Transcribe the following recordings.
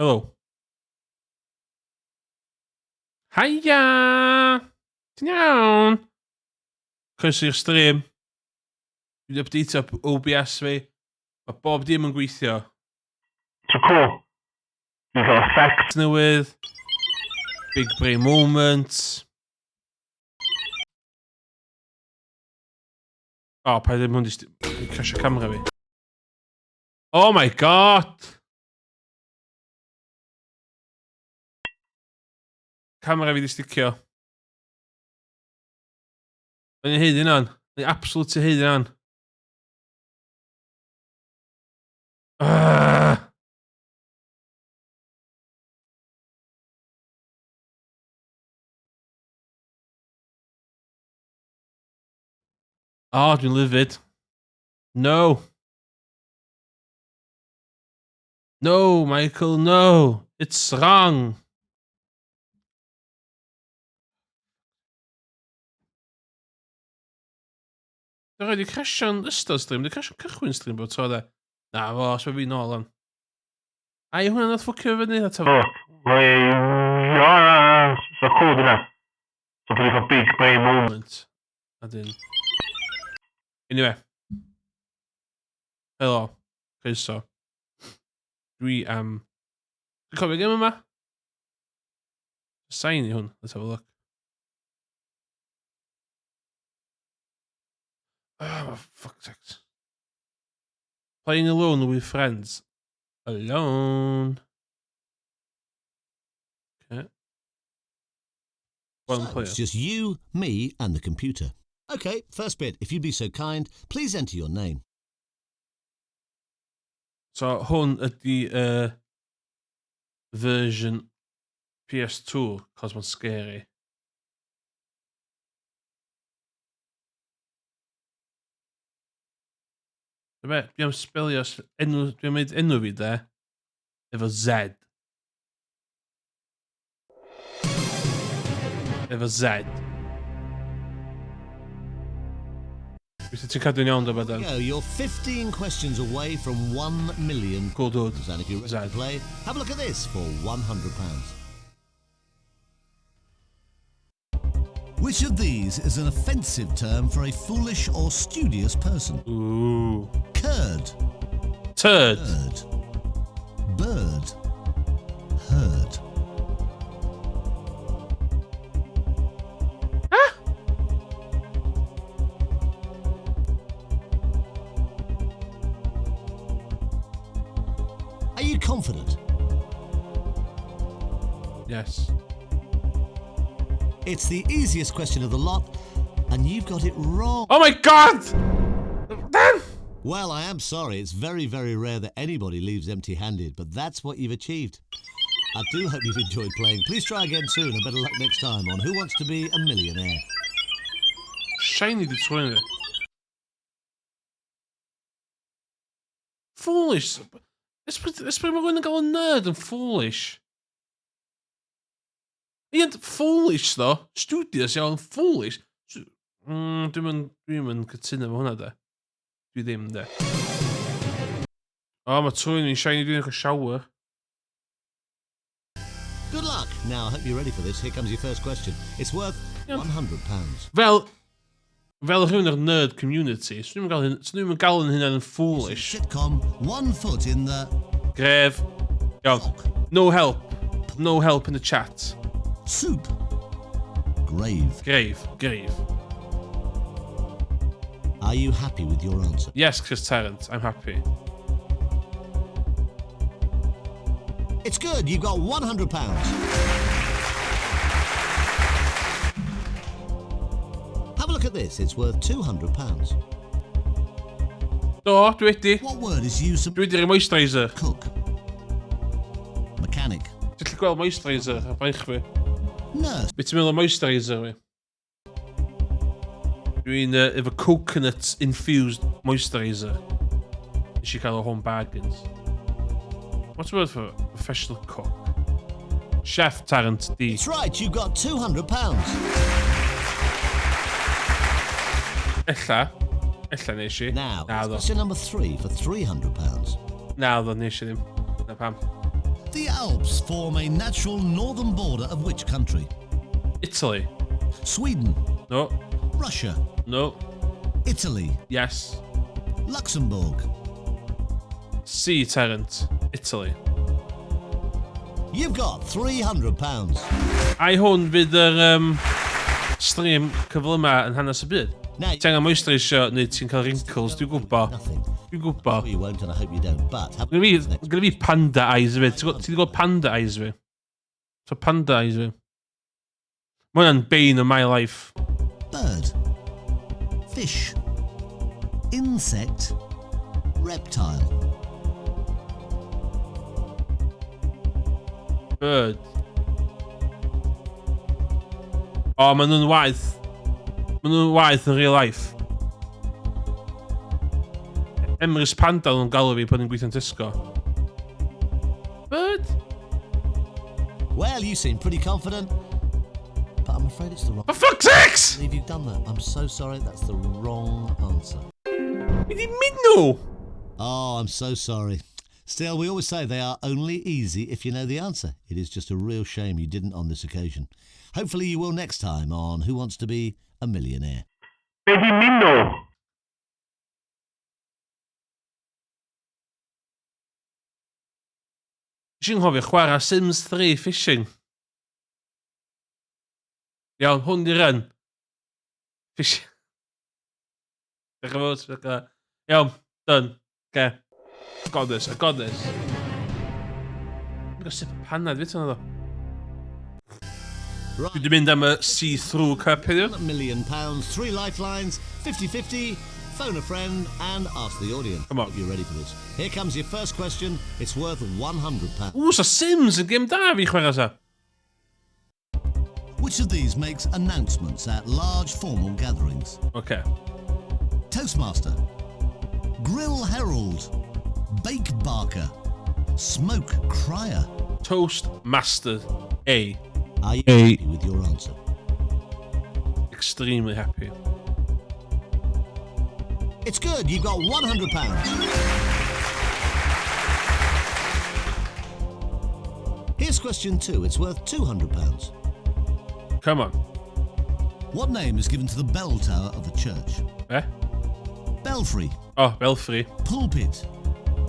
Helo. Haia! Ti'n iawn? Croeso i'r stream. Dwi wedi updateio OBS fi. Mae bob dim yn gweithio. So cool. Dwi'n cael effect. Newydd. Big brain moment. O, oh, paid ddim hwn di crasio camera fi. Oh my god! Camera fi di sticio. Mae'n ei haeddu hynna'n. Mae'n absolutely haeddu hynna'n. Ah! Oh, dwi'n livid. No. No, Michael, no. It's wrong. Dwi'n rhaid i crasio'n ystod stream, dwi'n crasio'n cychwyn stream bod tro dde. Na, fo, os mae fi nôl on. Ai, hwnna nath ffwcio fyny, na ta... O, mae... O, na, na, so cool dyna. So dwi'n cael big brain moment. A dyn. Anyway. Helo. Croeso. Dwi am... Dwi'n cofio gêm yma? Sain i hwn. Let's have a look. Oh, fuck's sake. Playing alone with friends. Alone. Okay. One So player. it's just you, me, and the computer. Okay, first bit. If you'd be so kind, please enter your name. So hwn ydy version PS2, cos mae'n scary. Dwi be, dwi am sbelio enw, dwi am wneud enw fi de, efo Z. Efo Z. Wyt ti'n cadw'n iawn do, Badan? Go, you're 15 questions away from 1 million. Cool dude. And if you're ready Z. to play, have a look at this for £100. Which of these is an offensive term for a foolish or studious person? Ooh. Curd. Turd. Bird. Bird. Herd. Ah! Are you confident? Yes. It's the easiest question of the lot, and you've got it wrong. Oh my god! Dan! Well, I am sorry. It's very, very rare that anybody leaves empty-handed, but that's what you've achieved. I do hope you've enjoyed playing. Please try again soon, and better luck next time on Who Wants to Be a Millionaire. Shiny di trwy'n fi. Foolish. Ysbryd mae rhywun yn gael yn nerd yn foolish. Ie, foolish ddo. Studious iawn, foolish. Dwi'n mynd, dwi'n mynd cytuno efo hwnna de. Dwi ddim de. O, mae trwy'n fi'n shiny dwi'n cael shower. Good luck. Now, I hope you're ready for this. Here comes your first question. It's worth £100. Fel, fel rhywun o'r nerd community, swn i'n gael, swn i'n gael yn hynna'n foolish. Sitcom, one foot in the... Gref. Iawn. No help. No help in the chat. Soup. Grave. Grave. Grave. Are you happy with your answer? Yes, Chris Tarrant. I'm happy. It's good. You've got £100. Have a look at this. It's worth £200. Do, dwi wedi. What word is used to... Dwi wedi rhoi moisturiser. Cook. Mechanic. Ti'n gallu gweld moisturiser ar braich fi? Nurse. Be ti'n meddwl o moisturiser fi? Dwi'n efo coconut infused moisturiser. Nes i cael o Home Bargains. What's the word for professional cook? Chef Tarrant D. That's right, you've got £200. Ella. Ella nes i. Now, Na ddo. question number 3 for £300. Na ddo, nes i ddim. Na pam. The Alps form a natural northern border of which country? Italy. Sweden. No. Russia. No. Italy. Yes. Luxembourg. C, Terence. Italy. You've got £300. Ai hwn fydd yr um, stream cyflyma yn hanes y byd? Now, Ti angen moisturisio neu ti'n cael wrinkles, dwi'n gwybod. Nothing. Dwi'n gwybod. You won't and I hope you don't, but... Have Gynna fi, gynna fi panda eyes hefyd. Ti'n ti 'di gweld panda eyes fi? So panda eyes fi. Mae hwnna'n bane of my life. Bird. Fish. Insect. Reptile. Bird. O, oh, maen nhw'n waeth. Maen nhw'n waeth yn real life. Emrys Panda nhw'n galw fi pan nhw'n gweithio'n Tesco. Bird? Well, you seem pretty confident, but I'm afraid it's the wrong... For fuck's sakes! I believe you've done that. I'm so sorry, that's the wrong answer. Mi di minw! Oh, I'm so sorry. Still, we always say they are only easy if you know the answer. It is just a real shame you didn't on this occasion. Hopefully you will next time on Who Wants to Be a Millionaire. Be di minnow? Nes i'n nghofio chwarae Sims 3 Fishing. Iawn, hwn di run. Fishing. Diolch yn fawr, diolch yn fawr. Iawn, done. Okay. Got this, I got this. Dwi'n gael sip o panad fi tan o. Dwi wedi mynd am y see-through cup heddiw. £1 million, three lifelines, 50-50, phone a friend and ask the audience. Come on. If you're ready for this. Here comes your first question. It's worth £100. Ww, so Sims yn gêm da fi chwarae sa. Which of these makes announcements at large formal gatherings? Okay. Toastmaster, Grill Herald, Bake Barker, Smoke Crier. Toast Master A. Are you A. happy with your answer? Extremely happy. It's good. You've got £100. Here's question two. It's worth £200. Come on. What name is given to the bell tower of a church? Eh? Belfry, Oh, Belfry. pulpit,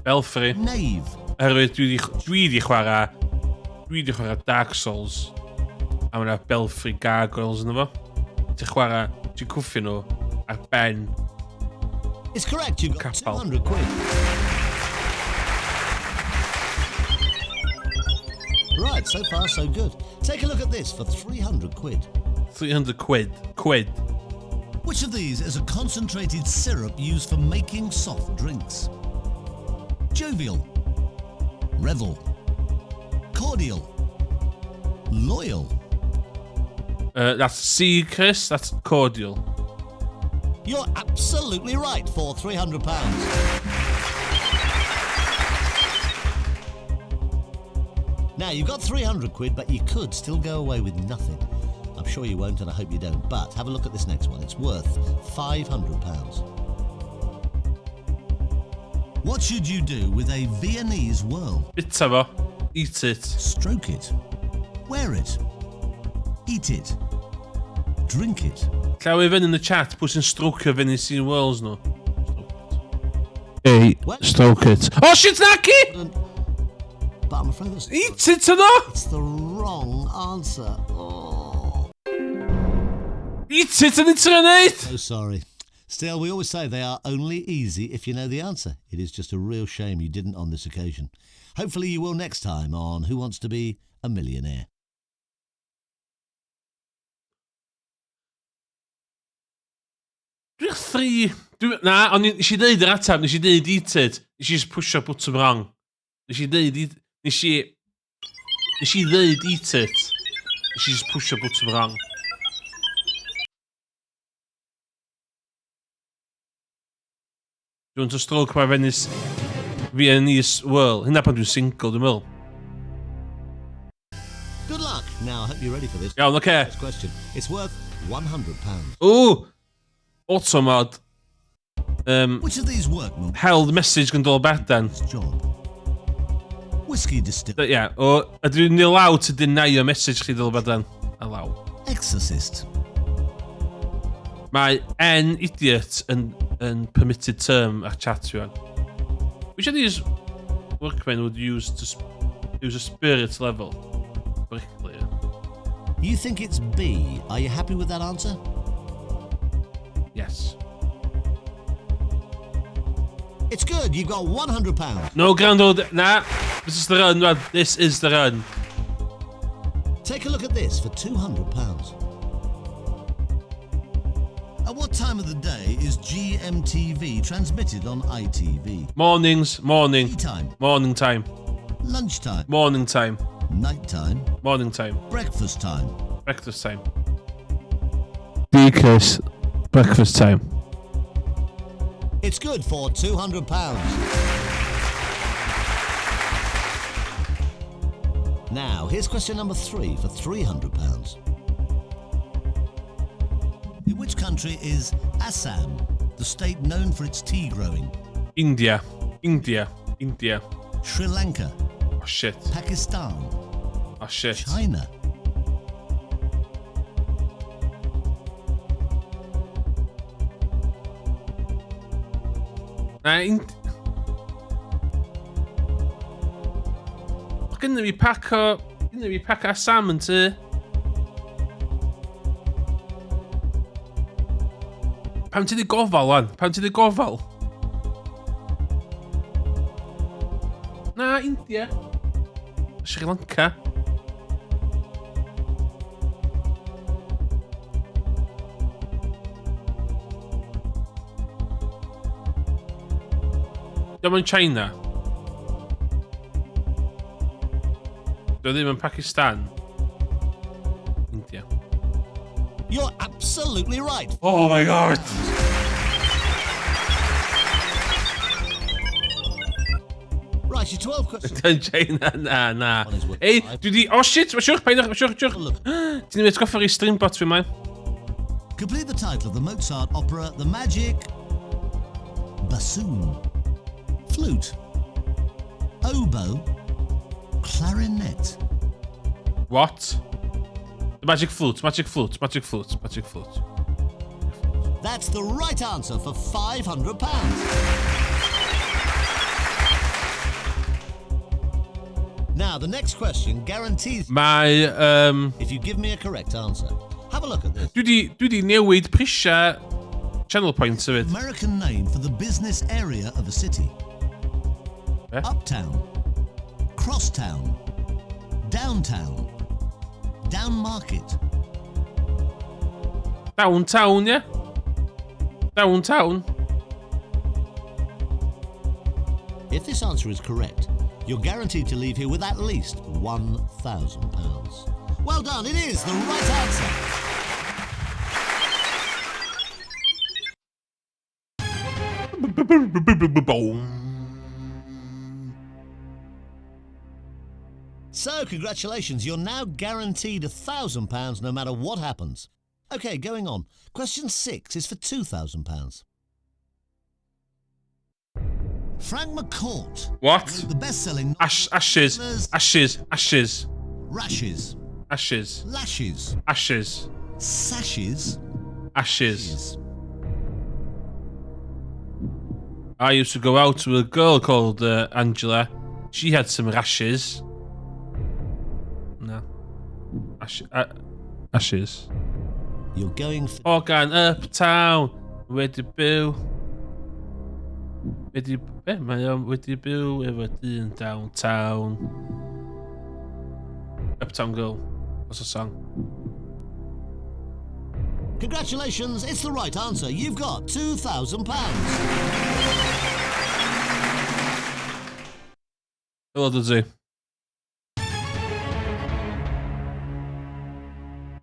Belfry. nave. Oherwydd dwi di chwarae Dark Souls. A mae yna Belfry Gargoyles yna fo. Ti'n chwarae, ti'n cwffio nhw ar ben. It's correct. You've got Capel. 200 quid. Right, so far so good. Take a look at this for 300 quid. 300 quid. Quid. Which of these is a concentrated syrup used for making soft drinks? Jovial, Revel, Cordial, Loyal. That's C, Chris. That's cordial. You're absolutely right for £300. Now, you've got 300 quid, but you could still go away with nothing. I'm sure you won't, and I hope you don't. But have a look at this next one. It's worth £500. What should you do with a Viennese whirl? Bita fo. Eat it. Stroke it. Wear it. Eat it. Drink it. Llaw i fyny yn y chat pwy sy'n stroke Viennese whirls nhw. A. Stroke it. Oh shit, naci! But I'm afraid that's Eat it yno! it's the wrong answer. Oh, Eat it yn trio neud! so sorry. Still, we always say they are only easy if you know the answer. It is just a real shame you didn't on this occasion. Hopefully you will next time on Who Wants to Be a Millionaire. Dwi'n three... Dwi, na, ond nes i ddeud yr ateb, nes i ddeud eat it. Nes i just pushio button wrong. Nes i ddeud eat... Nes i ddeud eat it. Nes i just pushio button wrong. Do you want to stroke my Venice Viennese whirl? Hynna pan dwi'n single, dwi'n meddwl. Good luck. Now, I hope you're ready for this. Iawn, oce. Okay. First question. It's worth £100. Ooh! Automod. Which of these workmen Held message gan Dol Badan. job? Whiskey distiller. Yeah, o, ydw i'n allowed to deny your message chi ddylai bod yn allow. Exorcist. Mae N idiot yn permitted term ar chat rwan. Which of these workmen would use to use a spirit level? Bricklayer. You think it's B. Are you happy with that answer? Yes. It's good. You've got £100. No grand old... Na. This is the run, man. This is the run. Take a look at this for £200. At what time of the day is GMTV transmitted on ITV? Mornings, morning. Tea time. Morning time. Lunchtime. Morning time. Nighttime. Morning time. Breakfast time. Breakfast time. Decrease. Breakfast time. It's good for £200. Now, here's question number 3 for £300. In which country is Assam, the state known for its tea growing? India. India. India. Sri Lanka. Oh, shit. Pakistan. Oh, shit. China. Na, O, gynna fi pac o... Gynna fi pac o Assam yn tŷ. Pam ti di gofal, wan? Pam ti di gofal? Na, India. Sri Lanka. Diolch yn China. Dio ddim yn Pakistan. India. You're absolutely right. Oh my god! Right, your 12 questions. Yn China, na, na. Ei, dwi di... Oh shit, mae siwch, paid o'ch, siwch, siwch. Ti'n mynd atgoffa fi streambot fi mae. Complete the title of the Mozart opera, The Magic Bassoon, Flute, Oboe, Clarinet. What? The Magic Flute, Magic Flute, Magic Flute, Magic Flute. That's the right answer for £500. Now, the next question guarantees Mae... if you give me a correct answer. Have a look at this. Dwi di newid prisiau Channel Points hefyd. American name for the business area of a city. Eh? Uptown, Crosstown, Downtown, Downmarket. Downtown, yeah? Downtown. If this answer is correct, you're guaranteed to leave here with at least £1,000. Well done, it is the right answer. So, congratulations, you're now guaranteed £1,000 no matter what happens. Okay, going on. Question 6 is for £2,000. Frank McCourt. What? The best-selling... Ashes. Ashes. Ashes. Rashes. Ashes. Lashes. Ashes. Sashes. Ashes. I used to go out with a girl called Angela. She had some rashes. No. Ashes. You're going for... Organ uptown. Wedi byw. Wedi... Be? Mae o wedi byw efo dyn downtown. Uptown Girl. What's the song? Congratulations, it's the right answer. You've got £2,000. Hello, Dudzi.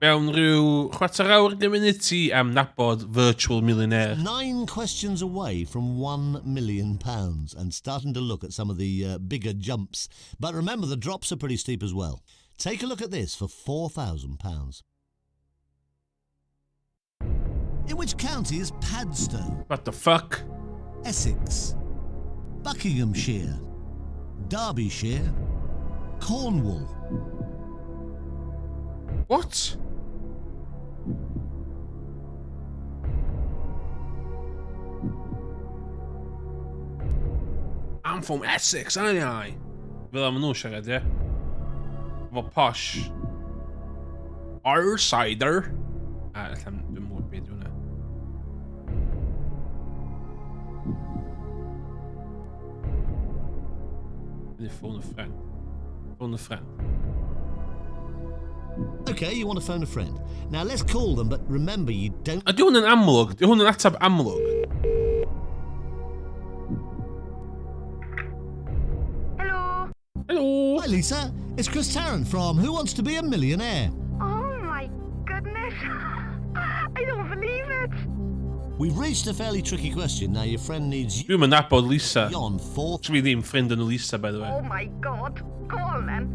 Mewn rhyw chwarter awr neu munud ti am nabod virtual millionaire. 9 questions away from £1 million and starting to look at some of the bigger jumps. But remember, the drops are pretty steep as well. Take a look at this for £4,000. In which county is Padstow? What the fuck? Essex, Buckinghamshire, Derbyshire, Cornwall. What? I'm from Essex, aren't I? Fel am nhw siarad, ie? Efo posh. Our cider. A, allan, dwi'n mwyn beth yw hwnna. Phone a friend. Phone a friend. Okay, you want to phone a friend. Now let's call them, but remember you don't A di hwn yn amlwg? Di hwn yn atab amlwg? Hello. Helo! Hi Lisa, it's Chris Tarrant from Who Wants to Be a Millionaire. Oh my goodness. I don't believe it. We've reached a fairly tricky question. Now your friend needs you Dwi'm yn nabod Lisa. on four. Dwi ddim ffrind yn Lisa, by the way. Oh my god. Go on then.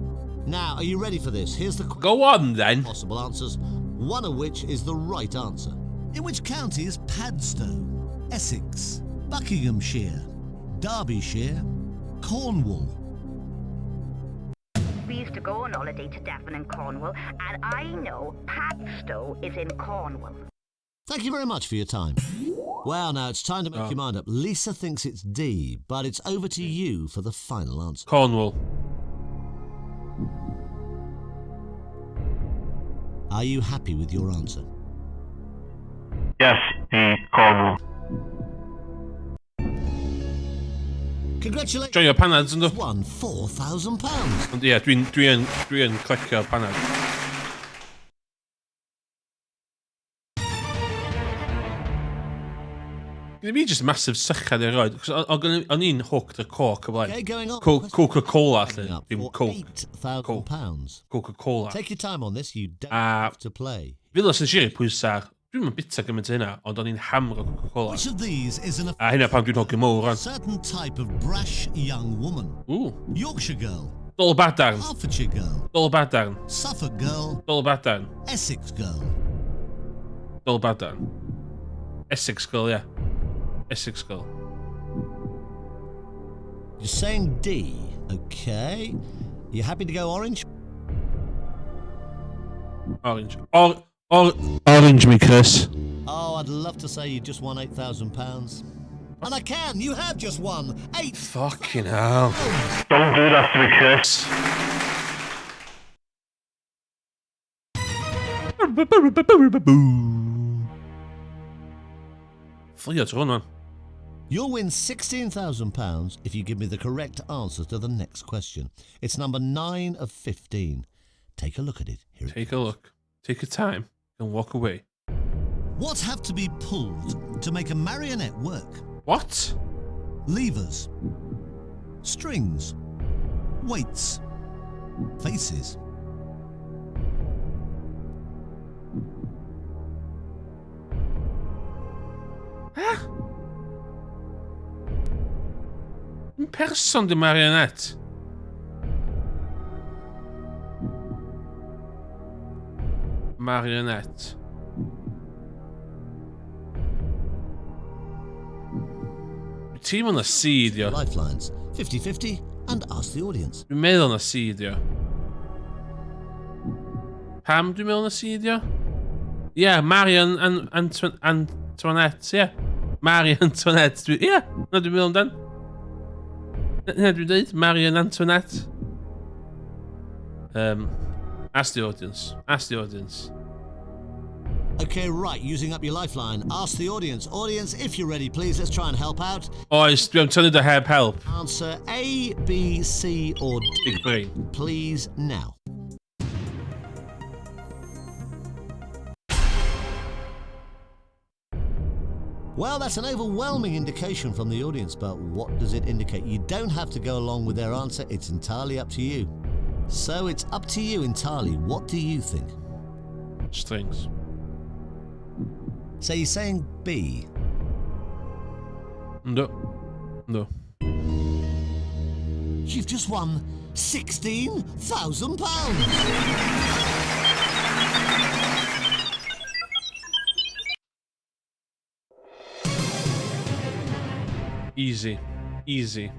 Now, are you ready for this? Here's the Go on then. possible answers, one of which is the right answer. In which county is Padstow? Essex, Buckinghamshire, Derbyshire, Cornwall. We used to go on holiday to Devon and Cornwall, and I know Padstow is in Cornwall. Thank you very much for your time. Well, now it's time to make Oh. your mind up. Lisa thinks it's D, but it's over to you for the final answer. Cornwall. Are you happy with your answer? Yes, D, Cornwall. Congratulations. Joio panads ynddo? Won £4,000. Ond ie, dwi'n dwi yn, dwi yn clicio panad. Gyda fi just massive sychad erioed. Cos o'n i'n hooked ar Coke o blaen. Okay, going on. Coca-Cola, lle. Up Dim for Coke. £8,000. Coca-Cola. Take your time on this. You don't Ah. have to play. Fi los yn siarad pwysau. Dwi'm yn bita gymaint o hynna, ond o'n i'n hamro Coca-Cola. Which of these is an A hynna pan dwi'n hogyn mowr, rwan. certain type of brash young woman? Ww. Yorkshire girl, Dol badarn. Hertfordshire girl, Dol badarn. Suffolk girl, Dol badarn. Essex girl. Dol badarn. Essex girl, ie. Essex girl. You're saying D, okay. You happy to go orange? Orange. Or, orange me, Chris. Oh, I'd love to say you just won £8,000. And I can! You have just won eight. Fucking hell. Don't do that to me, Chris. Fflio trwy hwn, man. You'll win £16,000 if you give me the correct answer to the next question. It's number 9 of 15. Take a look at it. Here it Take a look. Take your time and walk away. What have to be pulled to make a marionette work? What? Levers, strings, weights, faces. Huh? Un person di marionette. Marionette. Ti'n meddwl na C dio. Lifelines, 50-50, and ask the audience. Dwi'n meddwl na C dio. Pam dwi'n meddwl na C dio? Ie, yeah, Marion Antoinette, ie. Yeah. Marion Antoinette. Ie, yeah, na dwi'n meddwl amdan. Na dwi'n dweud, Marion Antoinette. Ask the audience. Ask the audience. Okay, right, using up your lifeline. Ask the audience. Audience, if you're ready, please, let's try and help out. Oes, dwi'n tynnu dy heb help. Answer A, B, C, or D. Big brain. Please, now. Well, that's an overwhelming indication from the audience, but what does it indicate? You don't have to go along with their answer, it's entirely up to you. So it's up to you entirely. What do you think? Strings. So you're saying B. No. No. You've just won £16,000. Easy. Easy.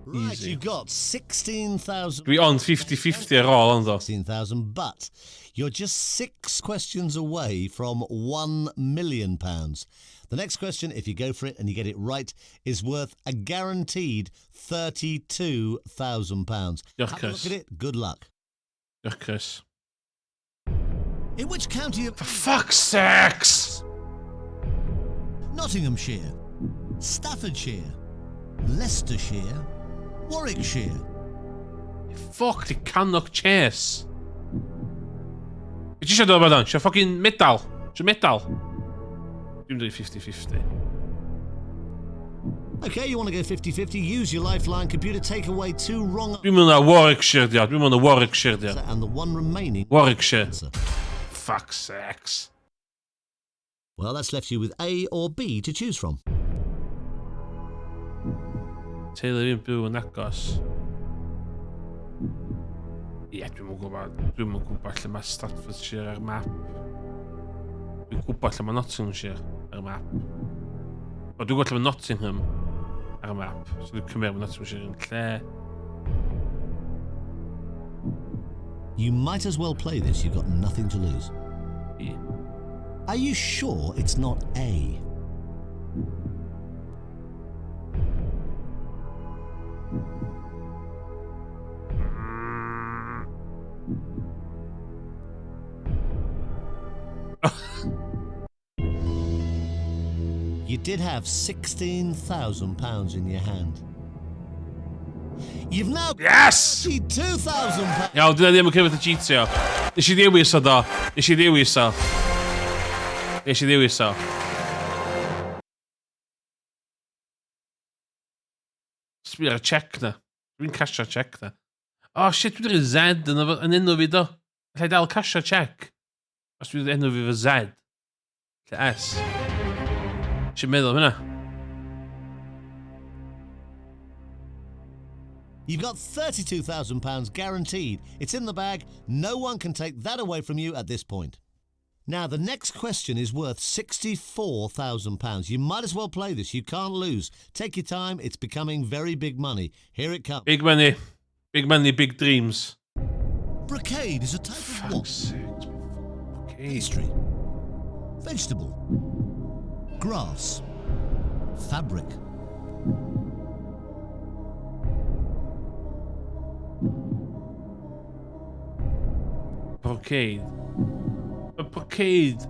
Right, Easy. you've got 16,000. Dwi on 50-50 ar ôl, ond o. 16,000, but you're just six questions away from £1 million. The next question, if you go for it and you get it right, is worth a guaranteed £32,000. Diolch, Have a look Chris. at it. Good luck. Diolch, Chris. In which county of For fuck's sakes! Nottinghamshire, Staffordshire, Leicestershire, Warwickshire? Fuck, di Cannock Chase. Be ti eisiau dod yma dan? Eisiau fucking medal? Eisiau medal? Dwi'n dweud 50-50. Okay, you want to go 50-50, use your lifeline computer, take away two wrong Dwi'n mynd na Warwickshire, dia. Dwi'n mynd na Warwickshire, dia. and the one remaining Warwickshire. answer. Fuck's sakes. Well, that's left you with A or B to choose from. Teulu fi'n byw yn agos. Ie, dwi'm yn gwybod. Dwi'm yn gwybod lle mae Staffordshire ar map. Dwi'n gwybod lle mae Nottinghamshire ar map. O, dwi'n gwybod lle mae Nottingham ar y map. So dwi'n cymryd mae Nottinghamshire yn lle. You might as well play this, you've got nothing to lose. Ie. Are you sure it's not A? You did have £16,000 in your hand. You've now Yes! £32,000. Iawn, dyna ddim yn cymryd y cheatio. Nes i ddewis o do. Nes i ddewis o. Nes i ddewis o. Sbio ar y check na. Dwi'n casio check na. Oh shit, dwi'n rhoi Z yn, yn enw fi do. Alla i dal casio check. Os dwi'n enw fi fy Z. Lle S. Si'n meddwl am hynna. You've got £32,000 guaranteed. It's in the bag. No one can take that away from you at this point. Now, the next question is worth £64,000. You might as well play this. You can't lose. Take your time. It's becoming very big money. Here it comes. Big money. Big money, big dreams. Brocade is a type of what? Fuck's sake. Okay. Pastry. Vegetable. Grass. Fabric. Brocade. A brocade.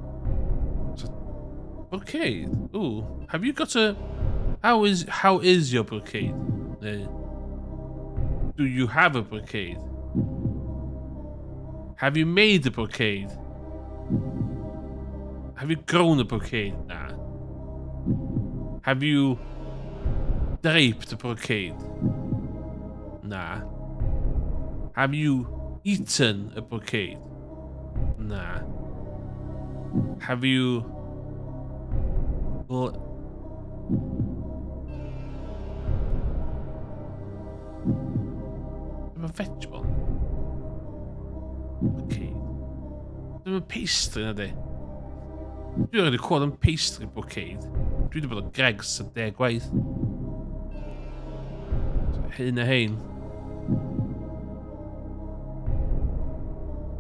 Brocade? Ooh. Have you got a... How is your brocade? Do you have a brocade? Have you made a brocade? Have you grown a brocade? Nah. Have you draped a brocade? Nah. Have you eaten a brocade? Nah. Have you... Well... I'm a vegetable. Okay. Dwi'n a pastry na di. Dwi wedi clywed am pastry brocade. Dwi wedi bod o Greggs y 10 gwaith. Hyn a hein.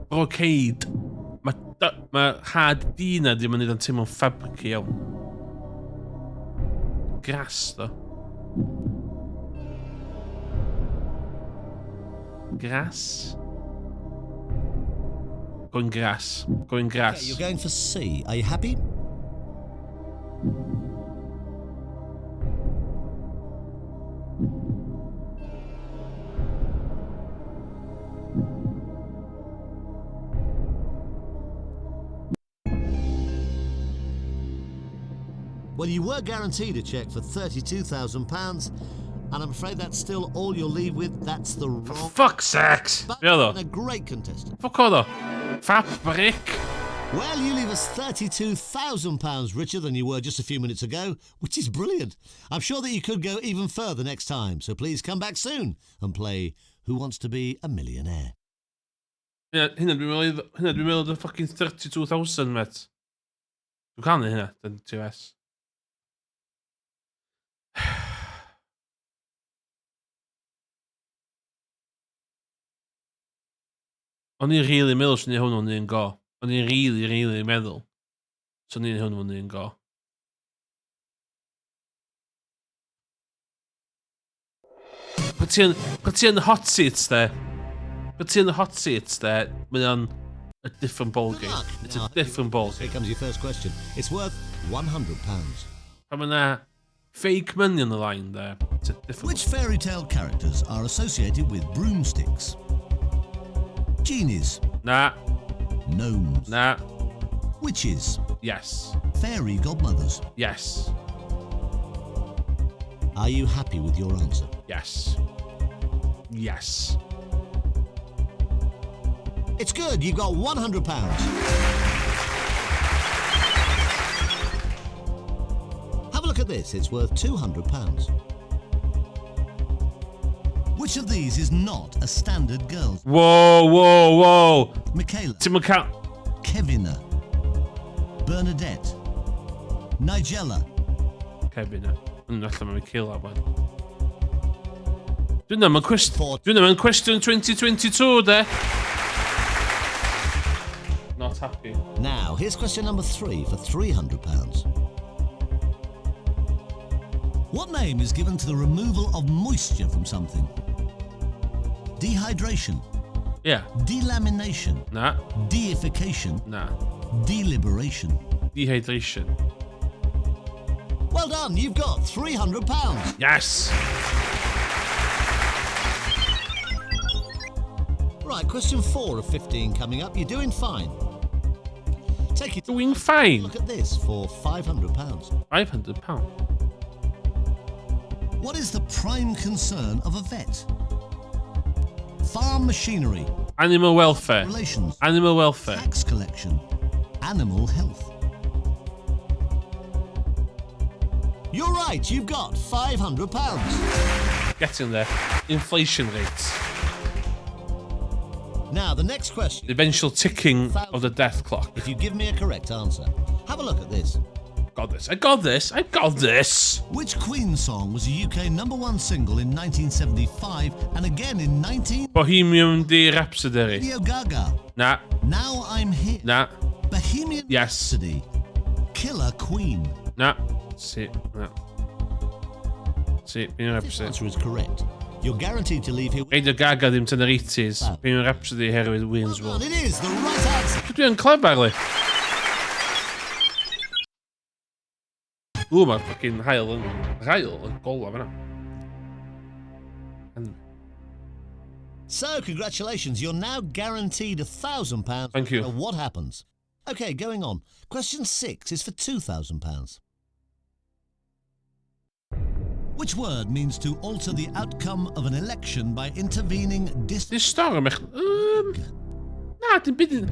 Brocade. Mae ma had D na ddim yn neud o'n teimlo'n fabric iawn. Grass, do. Grass? Going grass. Going grass. Okay, you're going for C. Are you happy? Well, you were guaranteed a cheque for £32,000, and I'm afraid that's still all you'll leave with. That's the For wrong... fuck's sakes! But Be oedd o? a great contestant. Fuck oedd o? Fabric! Well, you leave us £32,000 richer than you were just a few minutes ago, which is brilliant. I'm sure that you could go even further next time, so please come back soon and play Who Wants to Be a Millionaire. Hynna hynna dwi'n meddwl, hynna dwi'n meddwl the fucking 32,000, mate. Dwi'n cael neud hynna, dyn TOS. O'n i'n rili meddwl swn i'n hwn o'n un go. O'n i'n rili, rili meddwl swn i'n hwn o'n un go. Pan ti yn, pan ti yn hot seat, de. Pan ti yn hot seat, de, mae o'n a different ball game. It's a different ball game. Here comes your first question. It's worth £100. Pan mae yna fake money on the line, de, it's a different... Which fairy tale characters are associated with broomsticks? Genies. Na. Gnomes. Na. Witches. Yes. Fairy godmothers. Yes. Are you happy with your answer? Yes. Yes. It's good. You've got £100. Have a look at this. It's worth £200. Which of these is not a standard girl? Whoa, whoa, whoa. Michaela. Ti'n mynd cael... Kevina. Bernadette. Nigella. Kevina. Yn allan mae Michaela, boi. Dwi'n ddim yn cwestiwn... Dwi'n ddim yn cwestiwn 2022, de. Not happy. Now, here's question number 3 for £300. What name is given to the removal of moisture from something? Dehydration. Yeah. Delamination. Na. Deification. Na. Deliberation. Dehydration. Well done, you've got £300. Yes! Right, question 4 of 15 coming up. You're doing fine. Take it. Doing fine? Look at this for £500. £500? What is the prime concern of a vet? Farm machinery. Animal welfare. Relations. Animal welfare. Tax collection. Animal health. You're right, you've got £500. Getting there. Inflation rates. Now, the next question. The eventual ticking of the death clock. If you give me a correct answer, have a look at this. Got this. I got this. I got this. Which Queen song was a UK #1 single in 1975 and again in 19... Bohemian Rhapsody. Radio Gaga. Na. Now I'm Here. Na. Bohemian Yes. Rhapsody. Killer Queen. Na. See. Na. See, Bohemian This Rhapsody. answer is correct. You're guaranteed to leave here... Radio Gaga ddim tan yr 80s. Wow. Bohemian Rhapsody herwydd Wayne's Well World. done, it is the right answer. Dwi yn clever, li. Ww, mae'r fucking haul yn... Haul yn gola fan'na. So, congratulations, you're now guaranteed £1,000. Thank you. No matter what happens. Okay, going on. Question 6 is for £2,000. Which word means to alter the outcome of an election by intervening dis... Di storm eich... Na, dim byd yn...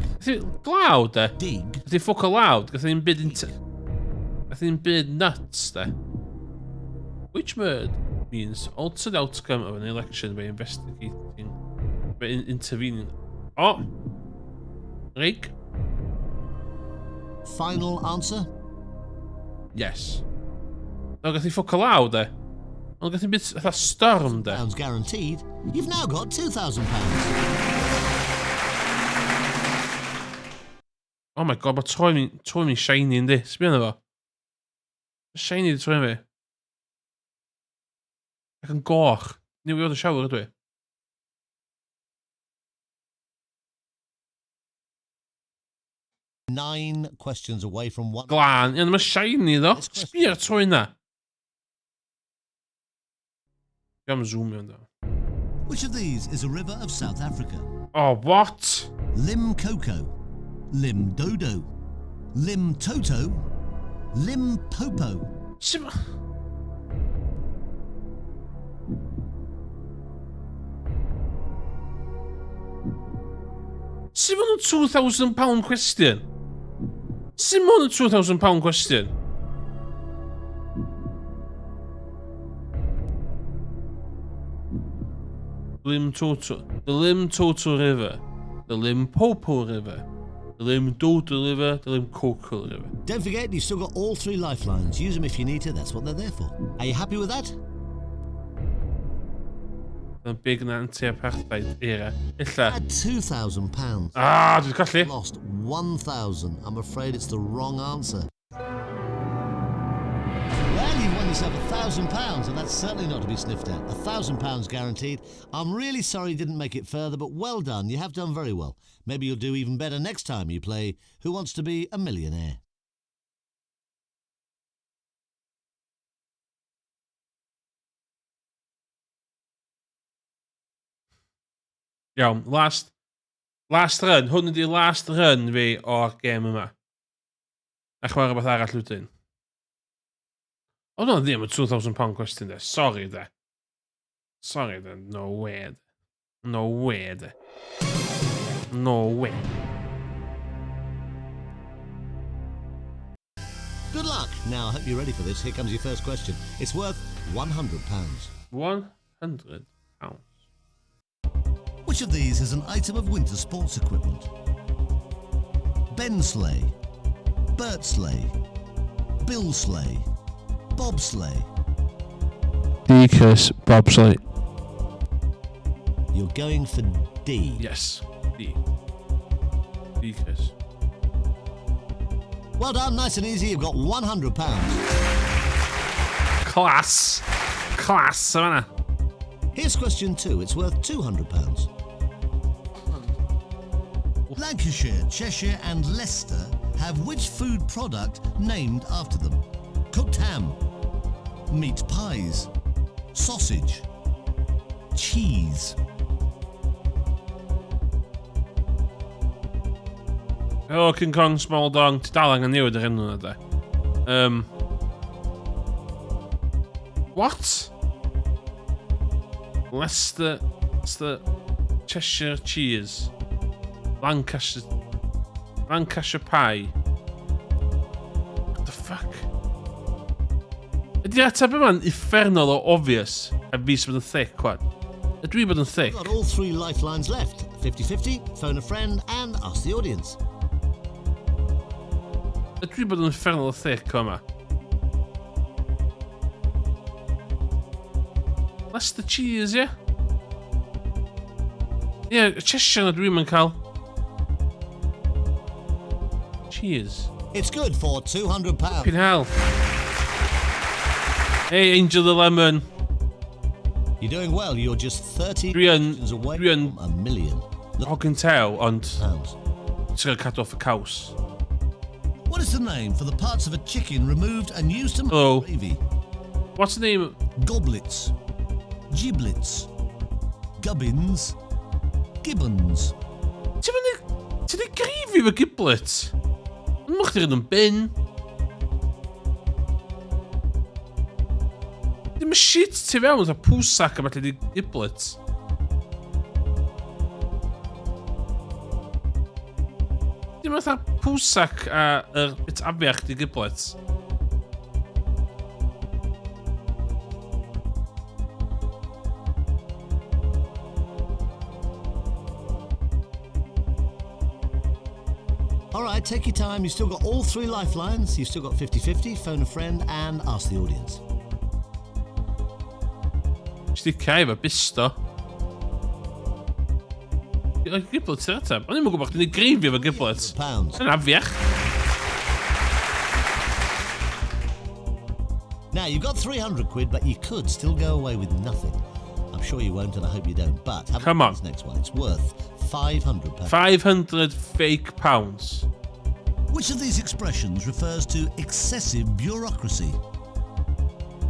Glaw, de. Dig. Gath i ffwc o law, gath i'n byd yn... Gath i'n byd nuts, de. Which word means altered outcome of an election by investigating... By intervening... Oh! Rig? Final answer? Yes. No, gath i ffwc o law, de. Ond gath i'n byd fatha storm, de. Pounds guaranteed. You've now got £2,000. Oh my god, mae troi mi'n shiny yndi. Sbio arno fo. Shiny di troi fi. Ac yn goch. Newydd fod y shower ydw i. 9 questions away from one. Glân. Ie, mae shiny ddo. This question. Sbio ar troi na. Dwi'n zoomio ynddo. Which of these is a river of South Africa? Oh, what? Lim Coco, Lim Dodo, Lim Toto, Lim Popo. Sim... Sut ma' nhw'n £2,000 question? Sut ma' nhw'n £2,000 question? Lim Toto. The Lim Toto River. The Limpopo River. The Lim Dodo River. The Lim Coco River. Don't forget, you've still got all 3 lifelines. Use them if you need to. That's what they're there for. Are you happy with that? Yn big na anti-apartheid era. Illa. Had £2,000. Ah, dwi'n colli. Lost 1,000. I'm afraid it's the wrong answer. Well, you've won yourself £1,000, and that's certainly not to be sniffed at. £1,000 guaranteed. I'm really sorry you didn't make it further, but well done. You have done very well. Maybe you'll do even better next time you play Who Wants to Be a Millionaire. Iawn, last run. Hwn ydi last run fi o'r gêm yma. A chwarae rhywbeth arall wedyn. Oedd hwnna ddim yn £2,000 question de. Sorry de. Sorry de. No way de. No way de. No way. Good luck. Now, I hope you're ready for this. Here comes your first question. It's worth £100. £100. Which of these is an item of winter sports equipment? Ben sleigh, Bert sleigh, Bill sleigh, bobsleigh. D, Chris, bobsleigh. You're going for D. Yes, D. D, Chris. Well done, nice and easy. You've got £100. Class. Class, yma. Here's question 2. It's worth £200. Lancashire, Cheshire and Leicester have which food product named after them? Cooked ham, meat pies, sausage, cheese. Oh, King Kong, Small Dong. Ti dal angen newid yr enw na de. What? Leicester, Leicester, Cheshire cheese, Lancashire, Lancashire pie. What the fuck? Ydy'r ateb yma'n uffernol o obvious a fi sy'n bod yn thick, wan? Ydw i bod yn thick? We've got all three lifelines left. 50-50, phone a friend and ask the audience. Ydw i bod yn uffernol o thick o yma? Leicester cheese, ie? Ie, yeah, Cheshire na dwi'n mynd cael. Cheese. It's good for £200. Fucking hell. Hey, Angel the Lemon. You're doing well. You're just 30 Dwi yn questions away dwi yn from a million. Look, hogyn tew, ond pounds. ti'n cael cadw off y caws. What is the name for the parts of a chicken removed and used to make Hello. gravy? What's the name? Goblets, giblets, gubbins, gibbons. Ti'n mynd ti'n mynd gravy efo giblet? Yn mwch chdi yn bin. Dim y shit ti fewn, fatha pwsac a falle di giblet. Dim fatha pwsac a yr bit afiach di giblet. All right, take your time. You've still got all three lifelines. You've still got 50-50, phone a friend and ask the audience. Sticia efo bisto. Giblet sy'n ateb. O'n i'n gwybod chdi'n ei gravy efo giblet. Pounds. Yn afiach. Now, you've got 300 quid, but you could still go away with nothing. I'm sure you won't, and I hope you don't. But have a Come look at on. this next one. It's worth £500. 500 fake pounds. Which of these expressions refers to excessive bureaucracy?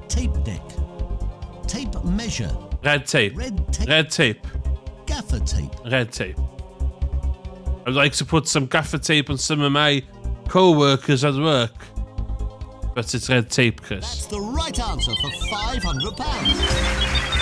Tape deck, tape measure, Red tape. red tape, Red tape. gaffer tape. Red tape. I'd like to put some gaffer tape on some of my co-workers at work. But it's red tape, Chris. That's the right answer for £500.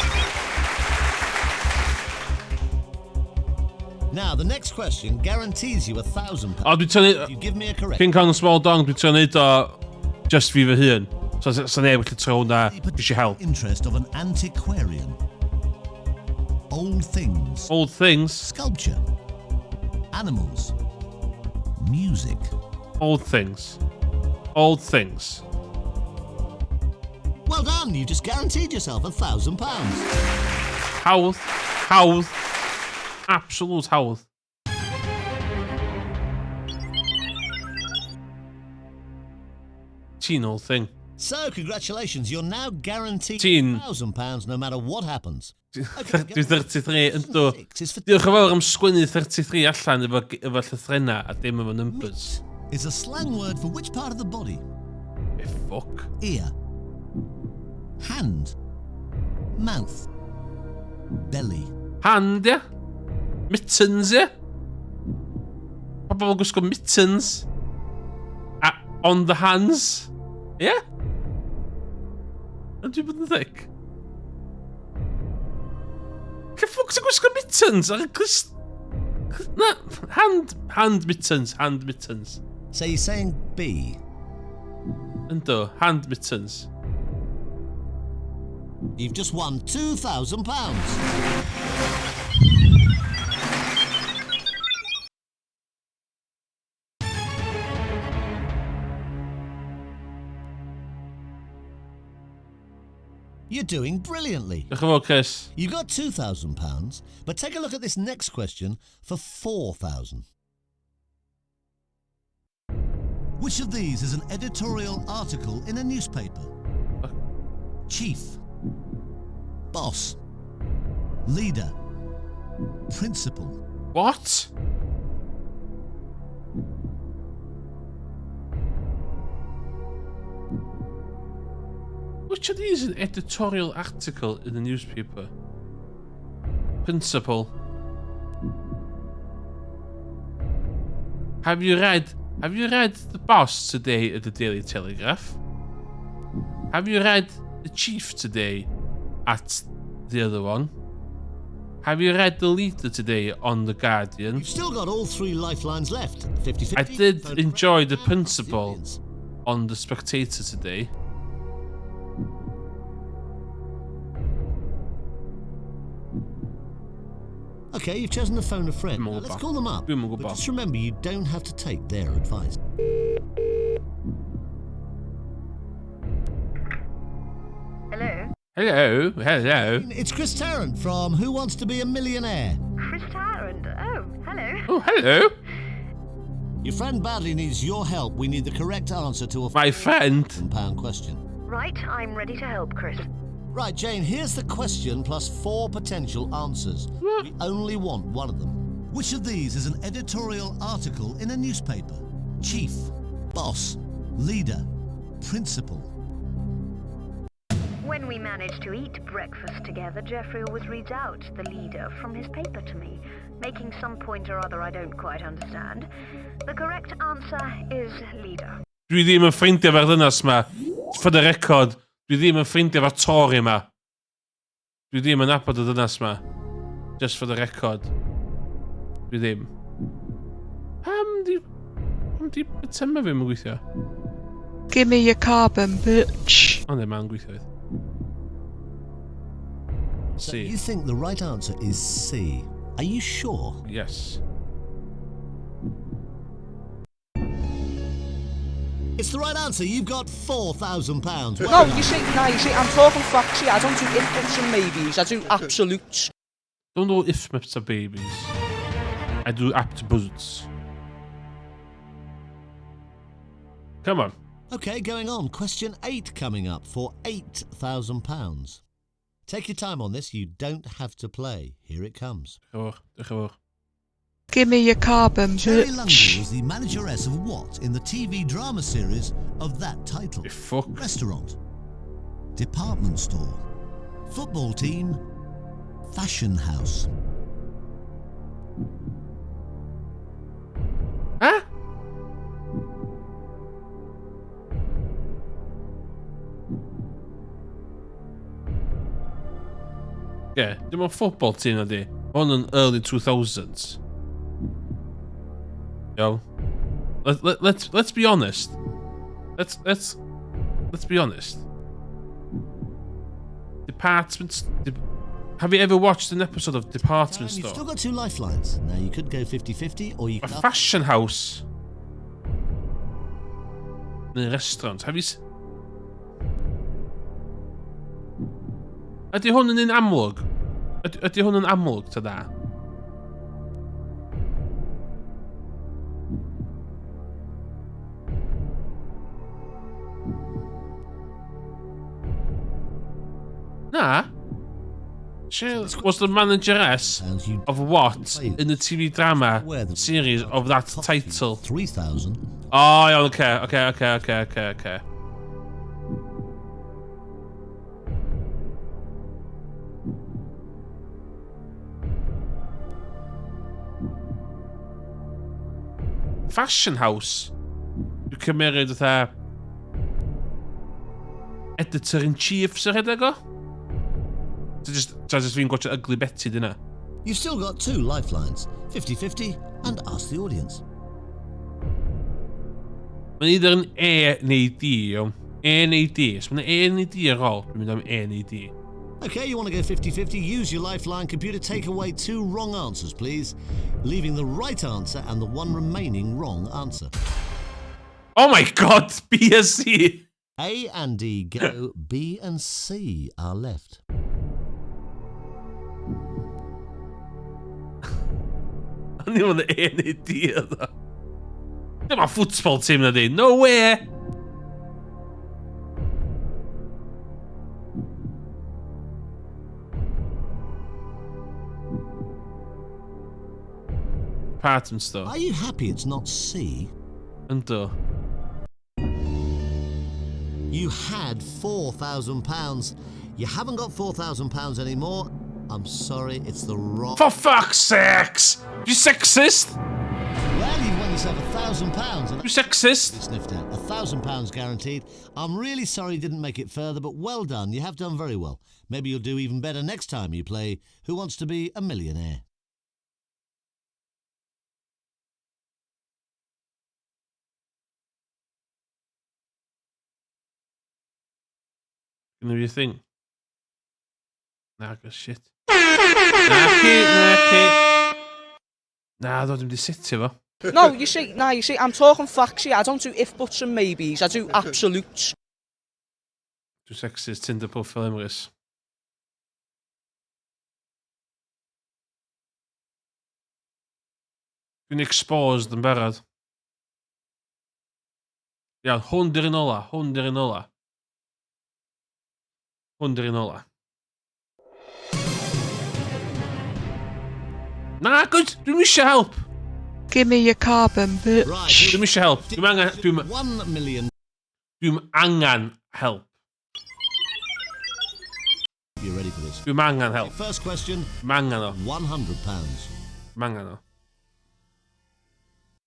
Now, the next question guarantees you £1,000. O, dwi'n tynnu... If you give me a correct King Kong Small Dong, dwi'n tynnu o just fi fy hun. So, so neb gallu tro hwnna, eisiau help. interest of an antiquarian. Old things, Old things. sculpture, animals, music. Old things. Old things. Well done, you just guaranteed yourself £1,000. Hawdd. Hawdd. Absolute hawdd. Ti'n old thing. So, congratulations, you're now guaranteed Ti'n- £1,000 no matter what happens. Dwi 33, yndw. Six is for Diolch yn fawr am sgwennu 33 allan efo, efo llythrenna a dim efo numbers. is a slang word for which part of the body? E ffoc. Ear. Hand. Mouth. Belly. Hand, ia? Mittens, ia? Pobl yn gwisgo mittens. A on the hands. Ia? Yn dwi'n bod yn thick? Lle ffwc sy'n gwisgo mittens ar y clust... Na, hand, hand mittens, hand mittens. So you're saying B. Ynddo, hand mittens. You've just won £2,000. You're doing brilliantly. Diolch yn fawr, Chris. You got £2,000, but take a look at this next question for 4,000. Which of these is an editorial article in a newspaper? Chief, boss, leader, principal. What? Which of these is an editorial article in the newspaper? Principal. Have you read The Boss today at the Daily Telegraph? Have you read The Chief today at the other one? Have you read The Leader today on The Guardian? You've still got all three lifelines left. 50-50. I did phone a enjoy friend, The and Principal. Millions. On The Spectator today. Okay, you've chosen to phone a friend. Dwi'm yn Now, let's gwbod. call them up. Dwi'm yn But gwbod. just remember, you don't have to take their advice. Hello? Hello, hello. It's Chris Tarrant from Who Wants to Be a Millionaire. Chris Tarrant. Oh, hello. Oh, hello. Your friend badly needs your help. We need the correct answer to a My friend. £4,000 question. Right, I'm ready to help, Chris. Right, Jane, here's the question plus four potential answers. We only want one of them. Which of these is an editorial article in a newspaper? Chief, boss, leader, principal. When we manage to eat breakfast together, Geoffrey always reads out the leader from his paper to me, making some point or other I don't quite understand. The correct answer is leader. Dwi ddim yn ffrindiau efo'r ddynas ma. For the record, dwi ddim yn ffrindiau efo'r Tory ma. Dwi ddim yn nabod y ddynas ma. Just for the record. Dwi ddim. Pam di bytyma fi yn gweithio? Give me your carbon, bitch. O ne, mae'n gweithio. oedd. So C. you think the right answer is C. Are you sure? Yes. It's the right answer. You've got £4,000. Well No, done. you see, no, you see, I'm talking facts here. I don't do ifs and maybes. I do absolutes. Don't do if maps are babies. I do apt boots. Come on. Okay, going on. Question 8 coming up for £8,000. Take your time on this. You don't have to play. Here it comes. Diolch yn fawr, diolch yn fawr. Give me your carbon, Cherry Lundy bitch. was the manageress of what in the TV drama series of that title? You fuck. Restaurant, department store, football team, fashion house. Huh? Yeah, dim ond football team ydi. Ma' hwn yn early 2000s. Iawn. Let's be honest. Let's be honest. Department. Have you ever watched an episode of Department You've Store? still got two lifelines. Now you could go 50-50 or you A could fashion house. Neu restaurant. Have you... Ydy hwn yn un amlwg? Ydy hwn yn amlwg, ta da? Na. She was the manageress of what in the TV drama series of that title? 3,000. Oh, iawn, oce, oce, oce, oce, oce, oce. Fashion House. Dwi'n cymeryd fatha editor-in-chief sy'n rhedeg o? So just, so just fi'n gwatchio Ugly Betty dyna. You've still got two lifelines, 50-50 and ask the audience. Mae'n either yn E neu D, iawn. E neu D. Os mae'n E neu D ar ôl, dwi'n mynd am E neu D. Okay, you want to go 50-50, use your lifeline computer, take away two wrong answers, please, leaving the right answer and the one remaining wrong answer. Oh my god, B a C! A and D go, B and C are left. O'n i'n mynd E neu D oedd o. Dyma football team na di. No way! Department store. Are you happy it's not C? Ynddo. You had £4,000. You haven't got £4,000 anymore. I'm sorry, it's the wrong... For fuck's sakes! You sexist! Well, you've won yourself £1,000. And You sexist! sniffed out. £1,000 guaranteed. I'm really sorry you didn't make it further, but well done. You have done very well. Maybe you'll do even better next time you play Who Wants to Be a Millionaire. Gonna be a thing. Na, go shit. Na, ci, na, ci. Na, ddod ddim di setio fo. No, you see, nah, you see, I'm talking facts here. I don't do if, buts and maybes. I do absolutes. Dwi'n sexist Tinder profile Emrys. Dwi'n exposed yn barod. Iawn, hwn di'r un ola, hwn di'r un ola. Hwn di'r un ola. Na, good, dwi'm eisiau help. Give me your carbon, bitch. Right. here- Dwi'm eisiau help. Dwi'm angen, dwi'm, 1 million. dwi'm angen help. You ready for this? Dwi'm angen help. First question, Dwi'm angen o. £100. Dwi'm angen o.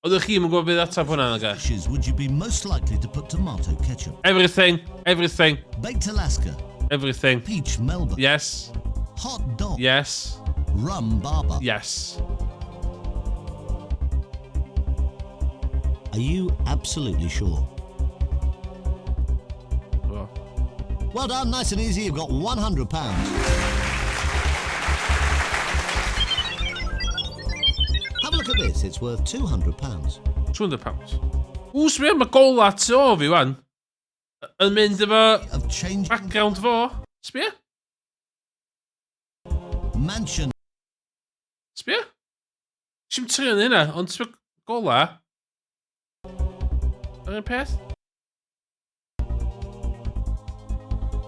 Oeddech chi'm yn gwybod beth atab hwnna, nag? Dishes would you be most likely to put tomato ketchup? Everything, everything, Baked Alaska, everything. peach Melba, Yes, hot dog, yes, rum barber. yes. Are you absolutely sure? Well, Well done, nice and easy. You've got £100. Have a look at this. It's worth £200. £200. Ww, sbio, mae gola tu ôl fi, wan. Yn mynd efo Of changing background fo. Sbio? mansion Sbio? Sim trio yn hynna, ond sbio gola. Yr un peth.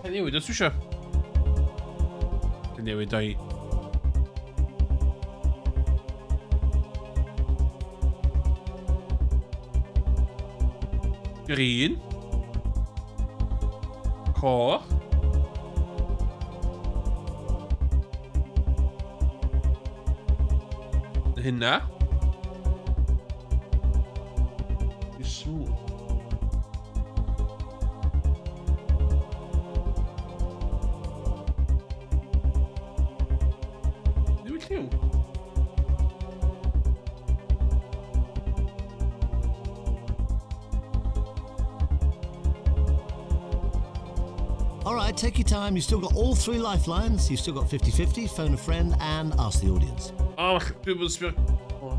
Pen newid o, ti isio? Pen newid o'i. Green. Coch. Hynna. You smooth. Newid lliw. All right, take your time. You've still got all three lifelines. You've still got 50-50, phone a friend, and ask the audience. O, oh, dwi'n bod yn sbio... O.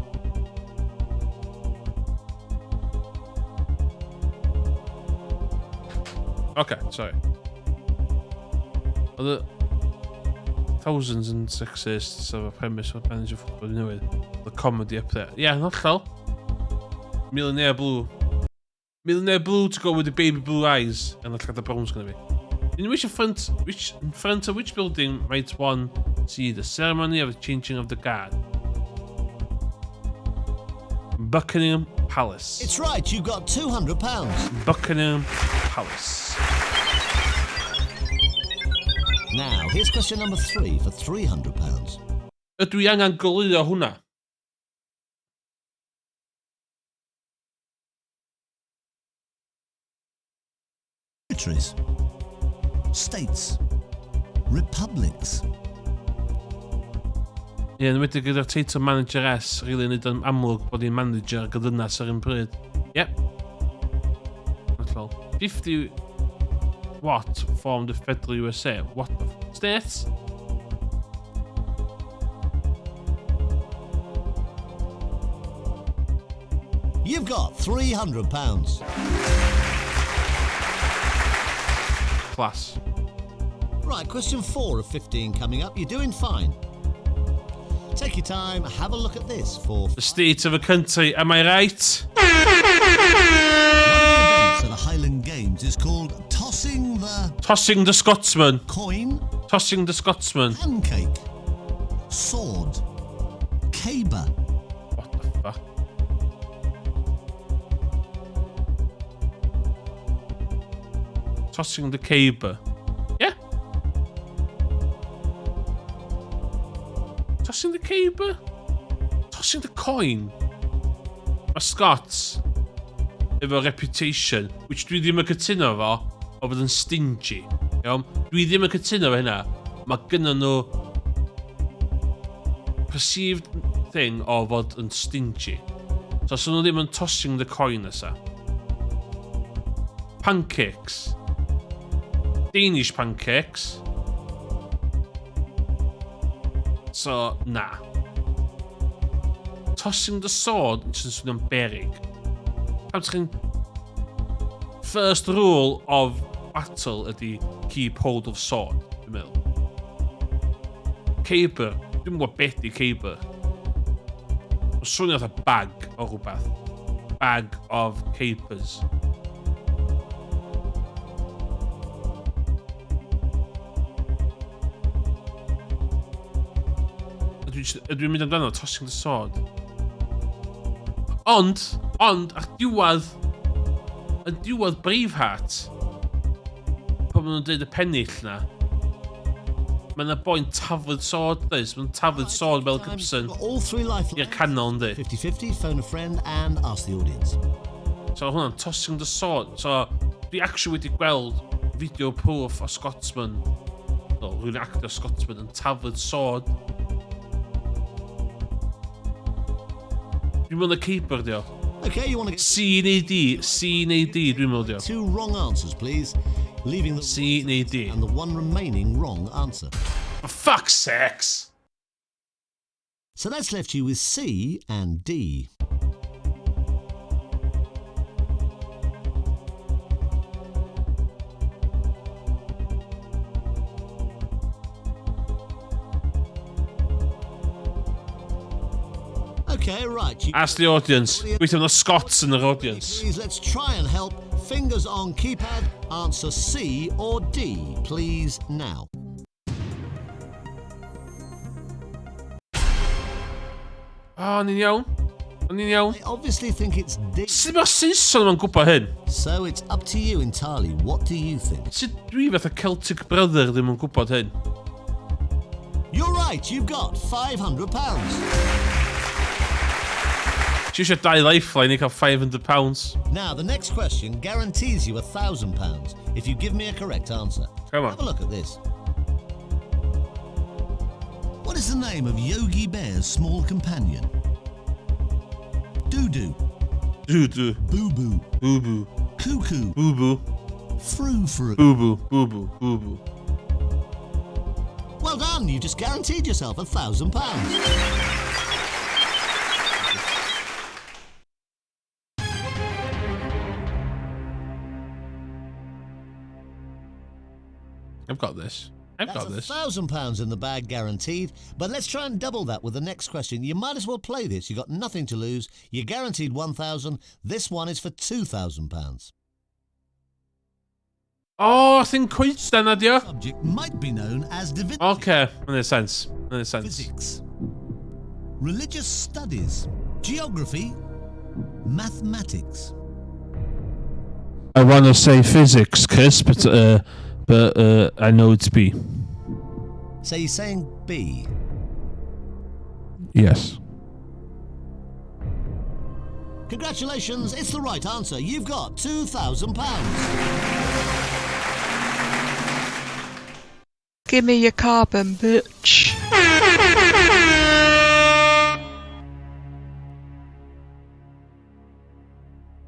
Okay, sorry. Oedd y... Thousands and sexist sef y premise o'r manager football newydd. The comedy up there. Ie, yeah, yn hollol. Millionaire Blue. Millionaire Blue to go with the baby blue eyes. And the llada browns gonna be. In which front, which, in front of which building might one see the ceremony of the changing of the guard? Buckingham Palace. It's right, you've got £200. Buckingham Palace. Now, here's question number 3 for £300. Ydw i angen goleuo hwnna? Territories, states, republics. Ie, yn enwedig gyda'r teitl Manager S, rili yn neud o'n amlwg bod hi'n manager ag yn ddynas ar un pryd. Yep. Hollol. 50 what formed the federal USA? What the States? You've got £300. Class. Right, question 4 of 15 coming up. You're doing fine. Take your time, have a look at this for... The state of a country, am I right? One of the events at the Highland Games is called tossing the... Tossing the Scotsman. Coin. Tossing the Scotsman. Pancake. Sword. Caber. What the fuck? Tossing the caber. Yeah. Tossing the caber? Tossing the coin? Mae Scots efo reputation, which dwi ddim yn cytuno fo, o fod yn stingy. Iawn? Dwi ddim yn cytuno fo hynna. Mae gynnon nhw perceived thing o fod yn stingy. So, so nhw ddim yn tossing the coin nesa. Pancakes. Danish pancakes. So, na. Tossing the sword yn swnio'n berig. Pam ti'n... First rule of battle ydy keep hold of sword, dwi'n meddwl. Caber. Dwi'n gwybod beth di caber. Mae'n swnio fatha bag o rhywbeth. Bag of capers. Ydw i'n mynd amdano tossing the sword. Ond, ond, ar diwedd, yn diwedd Braveheart, pan maen nhw'n dweud y pennill na, mae yna boi'n taflud sword, does? Mae'n taflud sword Mel Gibson All three lifelines. i'r canol, yndi? 50-50, phone a friend and ask the audience. So hwnna'n tossing the sword. So, dwi actually wedi gweld video proof o Scotsman, no, rhywun actor Scotsman yn taflud sword. Dwi'n meddwl y caber, dio. Okay, you want to get C neu D, C neu D, dwi'n meddwl dio. two wrong answers, please. Leaving the C neu D. and the one remaining wrong answer. For fuck's sakes! So that's left you with C and D. Okay, right. You Ask the audience. Gweithio am the Scots yn yr audience. Please, let's try and help. Fingers on keypad. Answer C or D, please, now. O, oh, ni'n iawn. O'n i'n iawn. They obviously think it's D. Sut mae'r Saeson yma'n gwybod hyn? So it's up to you entirely. What do you think? Sut dwi fatha Celtic Brother ddim yn gwybod hyn? You're right, you've got £500. Ti eisiau dau lifeline i cael £500. Now, the next question guarantees you £1,000 if you give me a correct answer. Come on. Have a look at this. What is the name of Yogi Bear's small companion? Doo-doo, Doo-doo. Boo-boo, Boo-boo. Cuckoo, Boo-boo. Frou-frou. Boo-boo. Boo-boo. Boo-boo. Well done, you've just guaranteed yourself £1,000. I've got this. I've got That's this. £1,000 in the bag guaranteed. But let's try and double that with the next question. You might as well play this. You've got nothing to lose. You're guaranteed 1,000. This one is for £2,000. Oh, thing coedan ydi o. Subject might be known as divinity. Okay, in a sense. In a sense. Physics, religious studies, geography, mathematics. I want to say physics, Chris, but I know it's B. So you're saying B. Yes. Congratulations, it's the right answer. You've got £2,000. Give me your carbon, bitch.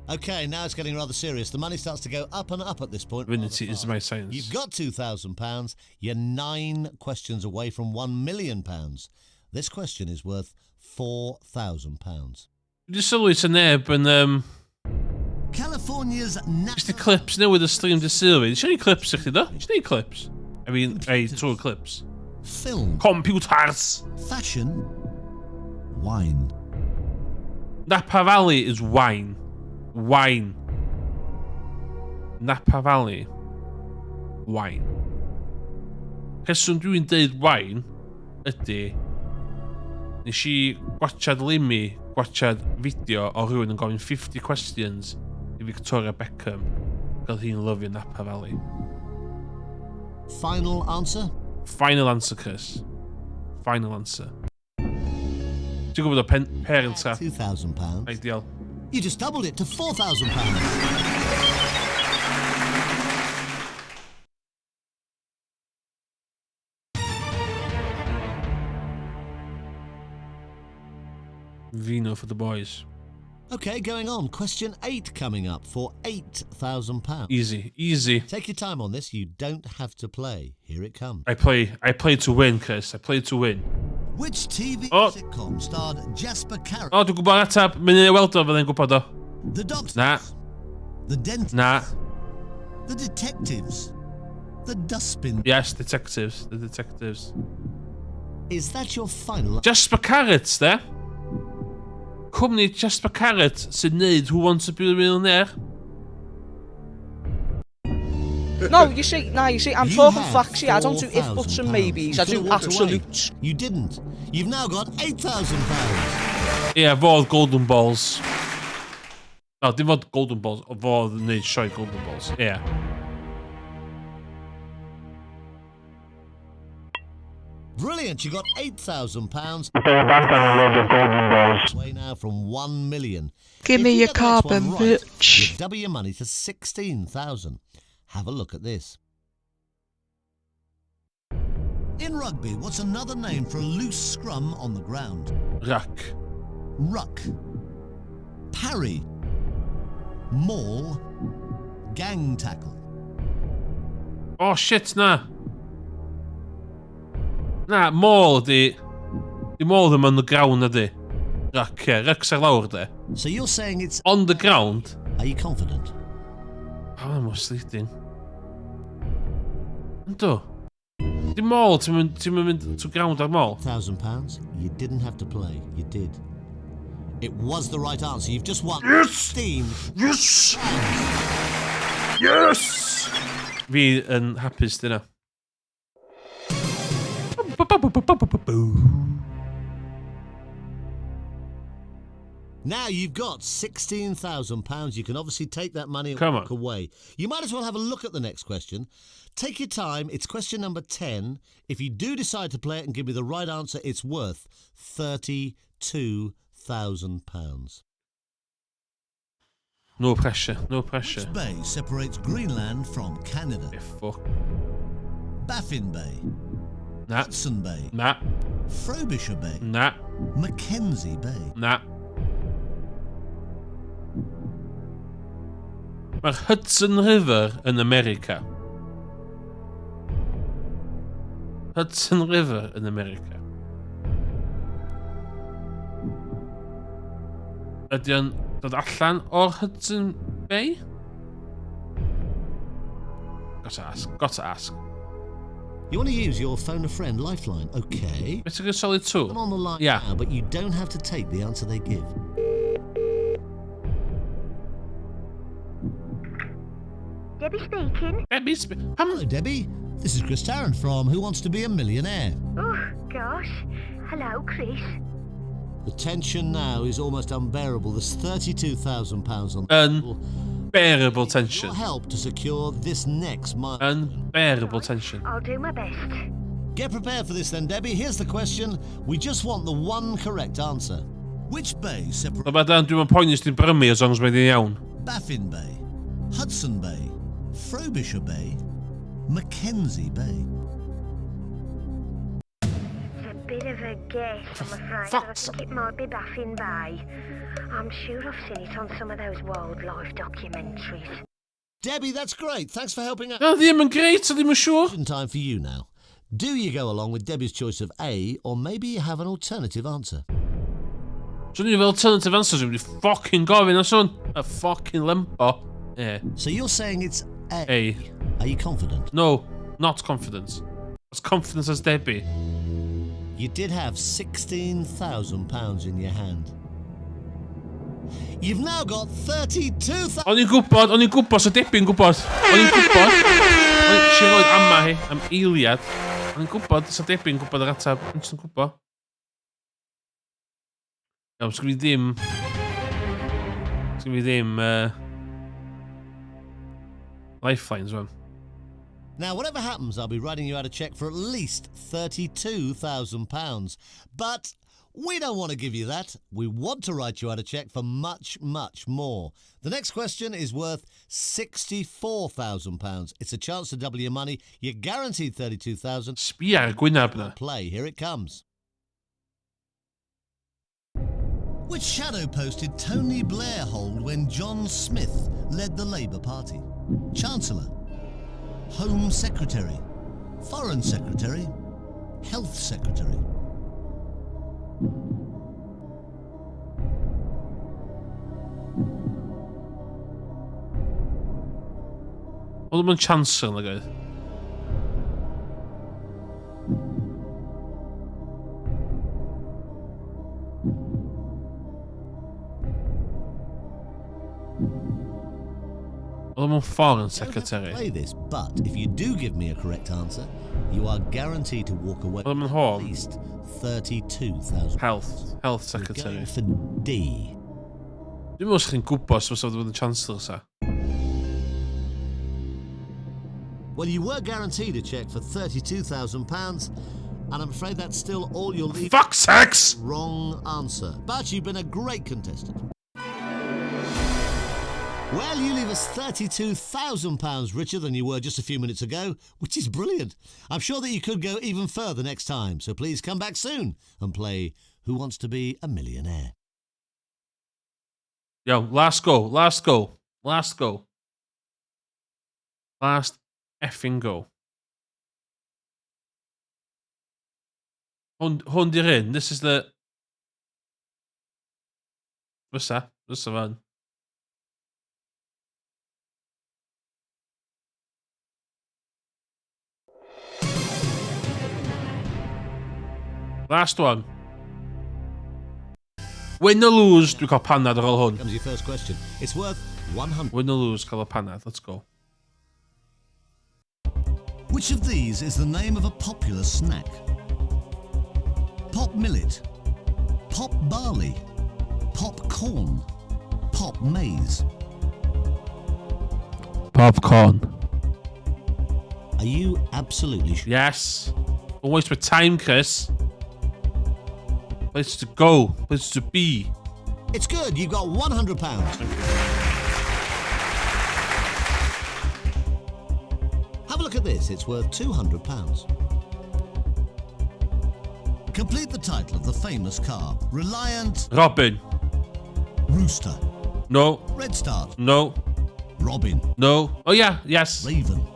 Okay, now it's getting rather serious. The money starts to go up and up at this point. rather Divinity is fast. my science. You've got £2,000. You're 9 questions away from £1 million. This question is worth £4,000. Dwi'n sylwi sy'n neb yn... California's Just the national clips newydd y stream dy sylwi. Nes i neud clips i chdi, do? Nes i neud clips? I mean, ei, trwy clips. film, Computers! fashion, wine. Napa Valley is wine. Wine. Napa Valley. Wine. Rheswm dwi'n deud wine ydy nes i gwachad Limmy gwachad fideo o rhywun yn gofyn 50 questions i Victoria Beckham gael hi'n lyfio Napa Valley. Final answer? Final answer, Chris. Final answer. Ti'n gwybod o pen, Parent Trap? £2,000. Ideal. You just doubled it to £4,000. Vino for the boys. Okay, going on. Question 8 coming up for £8,000. Easy, easy. Take your time on this. You don't have to play. Here it comes. I play to win, Chris. I play to win. Which TV Oh. sitcom starred Jasper Carrot, O, dwi'n gwybod ateb. Mynd i weld o, fyddai'n gwybod o. The Doctors, Na. The Dentist, Na. The Detectives, The Dustbin? Yes, detectives. The detectives. Is that your final Jasper Carrot, de? Cwmni Jasper Carrot sy'n neud Who Wants to Be a Millionaire. No, you see, nah, you see, I'm You talking had facts here. I don't do if, buts and £4,000. maybes. You I do could've walked away. absolutes. You didn't. You've now got £8,000. Ie, yeah, fo oedd Golden Balls. No, dim fod Golden Balls, o fo oedd yn neud sioe Golden Balls. Ie. Yeah. Brilliant. You got £8,000 Dyna bant am load o golden balls. away now from 1 million. Give If me you your get the next one carbon, right, bitch. You double your money to 16,000. Have a look at this. In rugby, what's another name for a loose scrum on the ground? Ruck. Ruck. Parry. Maul. Gang tackle. Oh, shit, na. Na, maul ydi... Di maul ddim on the ground ydi. Ruck, ie. Ruck's ar lawr, de. So you're saying it's... On the ground? Are you confident? Oh, I'm misleading. Yndw. Di maul, ti'n mynd, ti'n mynd to ground ar maul? £1,000. You didn't have to play. You did. It was the right answer. You've just won. Yes! 16. Yes! Yes! Fi yn hapus dyna. Now you've got £16,000. You can obviously take that money and Come walk on. away. You might as well have a look at the next question. Take your time. It's question number 10. If you do decide to play it and give me the right answer, it's worth £32,000. No pressure, no pressure. Which bay separates Greenland from Canada? Yeah, fuck. Baffin Bay, Na, Hudson Bay, na, Frobisher Bay, na, Mackenzie Bay. na. Mae'r Hudson River yn America. Hudson River yn America. Ydy o'n dod allan o'r Hudson Bay? Got to ask, got to ask. You want to use your phone a friend lifeline, okay? Metal Gear Solid 2? I'm on the line Yeah. now, but you don't have to take the answer they give. Debbie speaking. Debbie Hello, Debbie. This is Chris Tarrant from Who Wants to Be a Millionaire. Oh, gosh. Hello, Chris. The tension now is almost unbearable. There's £32,000 on the table. Unbearable tension. Your help to secure this next milestone. Unbearable tension. I'll do my best. Get prepared for this then, Debbie. Here's the question. We just want the one correct answer. Which bay separates No bad, dwi'n poeni os dwi'n brymu as long as mae'n iawn. Baffin Bay, Hudson Bay, Frobisher Bay, Mackenzie Bay? It's a bit of a guess, I'm afraid, but I think it might be Baffin Bay. I'm sure I've seen it on some of those wildlife documentaries. Debbie, that's great. Thanks for helping out. No, ddim yn greit, o ddim yn siŵr. Time for you now. Do you go along with Debbie's choice of A, or maybe you have an alternative answer? So ni'n fel alternative answers, dwi'n mynd i fucking gofyn os hwn. A fucking limbo. Yeah. So you're saying it's A. A. Are you confident? No, not confident. As confident as Debbie. You did have £16,000 in your hand. You've now got 32,000. O'n i'n gwybod, o'n i'n gwybod, so Debbie'n gwybod. O'n i'n gwybod. O'n i'n siarad ama hi, am eiliad. O'n i'n gwybod, so Debbie'n gwybod yr ateb. O'n i'n gwybod. Iawn, sgwn i ddim... Sgwn i ddim... Lifelines, rwan. Now, whatever happens, I'll be writing you out a cheque for at least £32,000. But we don't want to give you that. We want to write you out a cheque for much, much more. The next question is worth £64,000. It's a chance to double your money. You're guaranteed £32,000. Sbia ar y gwyneb na. Play. Here it comes. Which shadow post did Tony Blair hold when John Smith led the Labour Party? Chancellor, Home Secretary, Foreign Secretary, Health Secretary. Oedd o'n Chancellor nag oedd? Oedd o'n Foreign Secretary. Play this, but if you do give me a correct answer, you are guaranteed to walk away Oedd o'n with at Home. least 32,000. Health We're Secretary. going for D. Dwi'n meddwl chi'n gwybod os fysa fod yn Chancellor sa. Well, you were guaranteed a cheque for £32,000, and I'm afraid that's still all you'll leave. Fuck's sakes! Wrong answer. But you've been a great contestant. Well, you leave us £32,000 richer than you were just a few minutes ago, which is brilliant. I'm sure that you could go even further next time, so please come back soon and play Who Wants to Be a Millionaire. Iawn, last go, last go, last go. Last effing go. Hwn di'r un. This is the... Fysa fan. Last one. Win or lose, dwi'n cael panad ar ôl hwn. Comes your first question. It's worth 100. Win or lose, cael y panad. Let's go. Which of these is the name of a popular snack? Pop millet, pop barley, pop corn, pop maize. Popcorn. Are you absolutely sure? Yes. Don't waste my time, Chris. Place to go. Place to be. It's good. You've got £100. Have a look at this. It's worth £200. Complete the title of the famous car. Reliant Robin. Rooster. No. Redstart. No. Robin. No. Oh, yeah. Yes. Raven.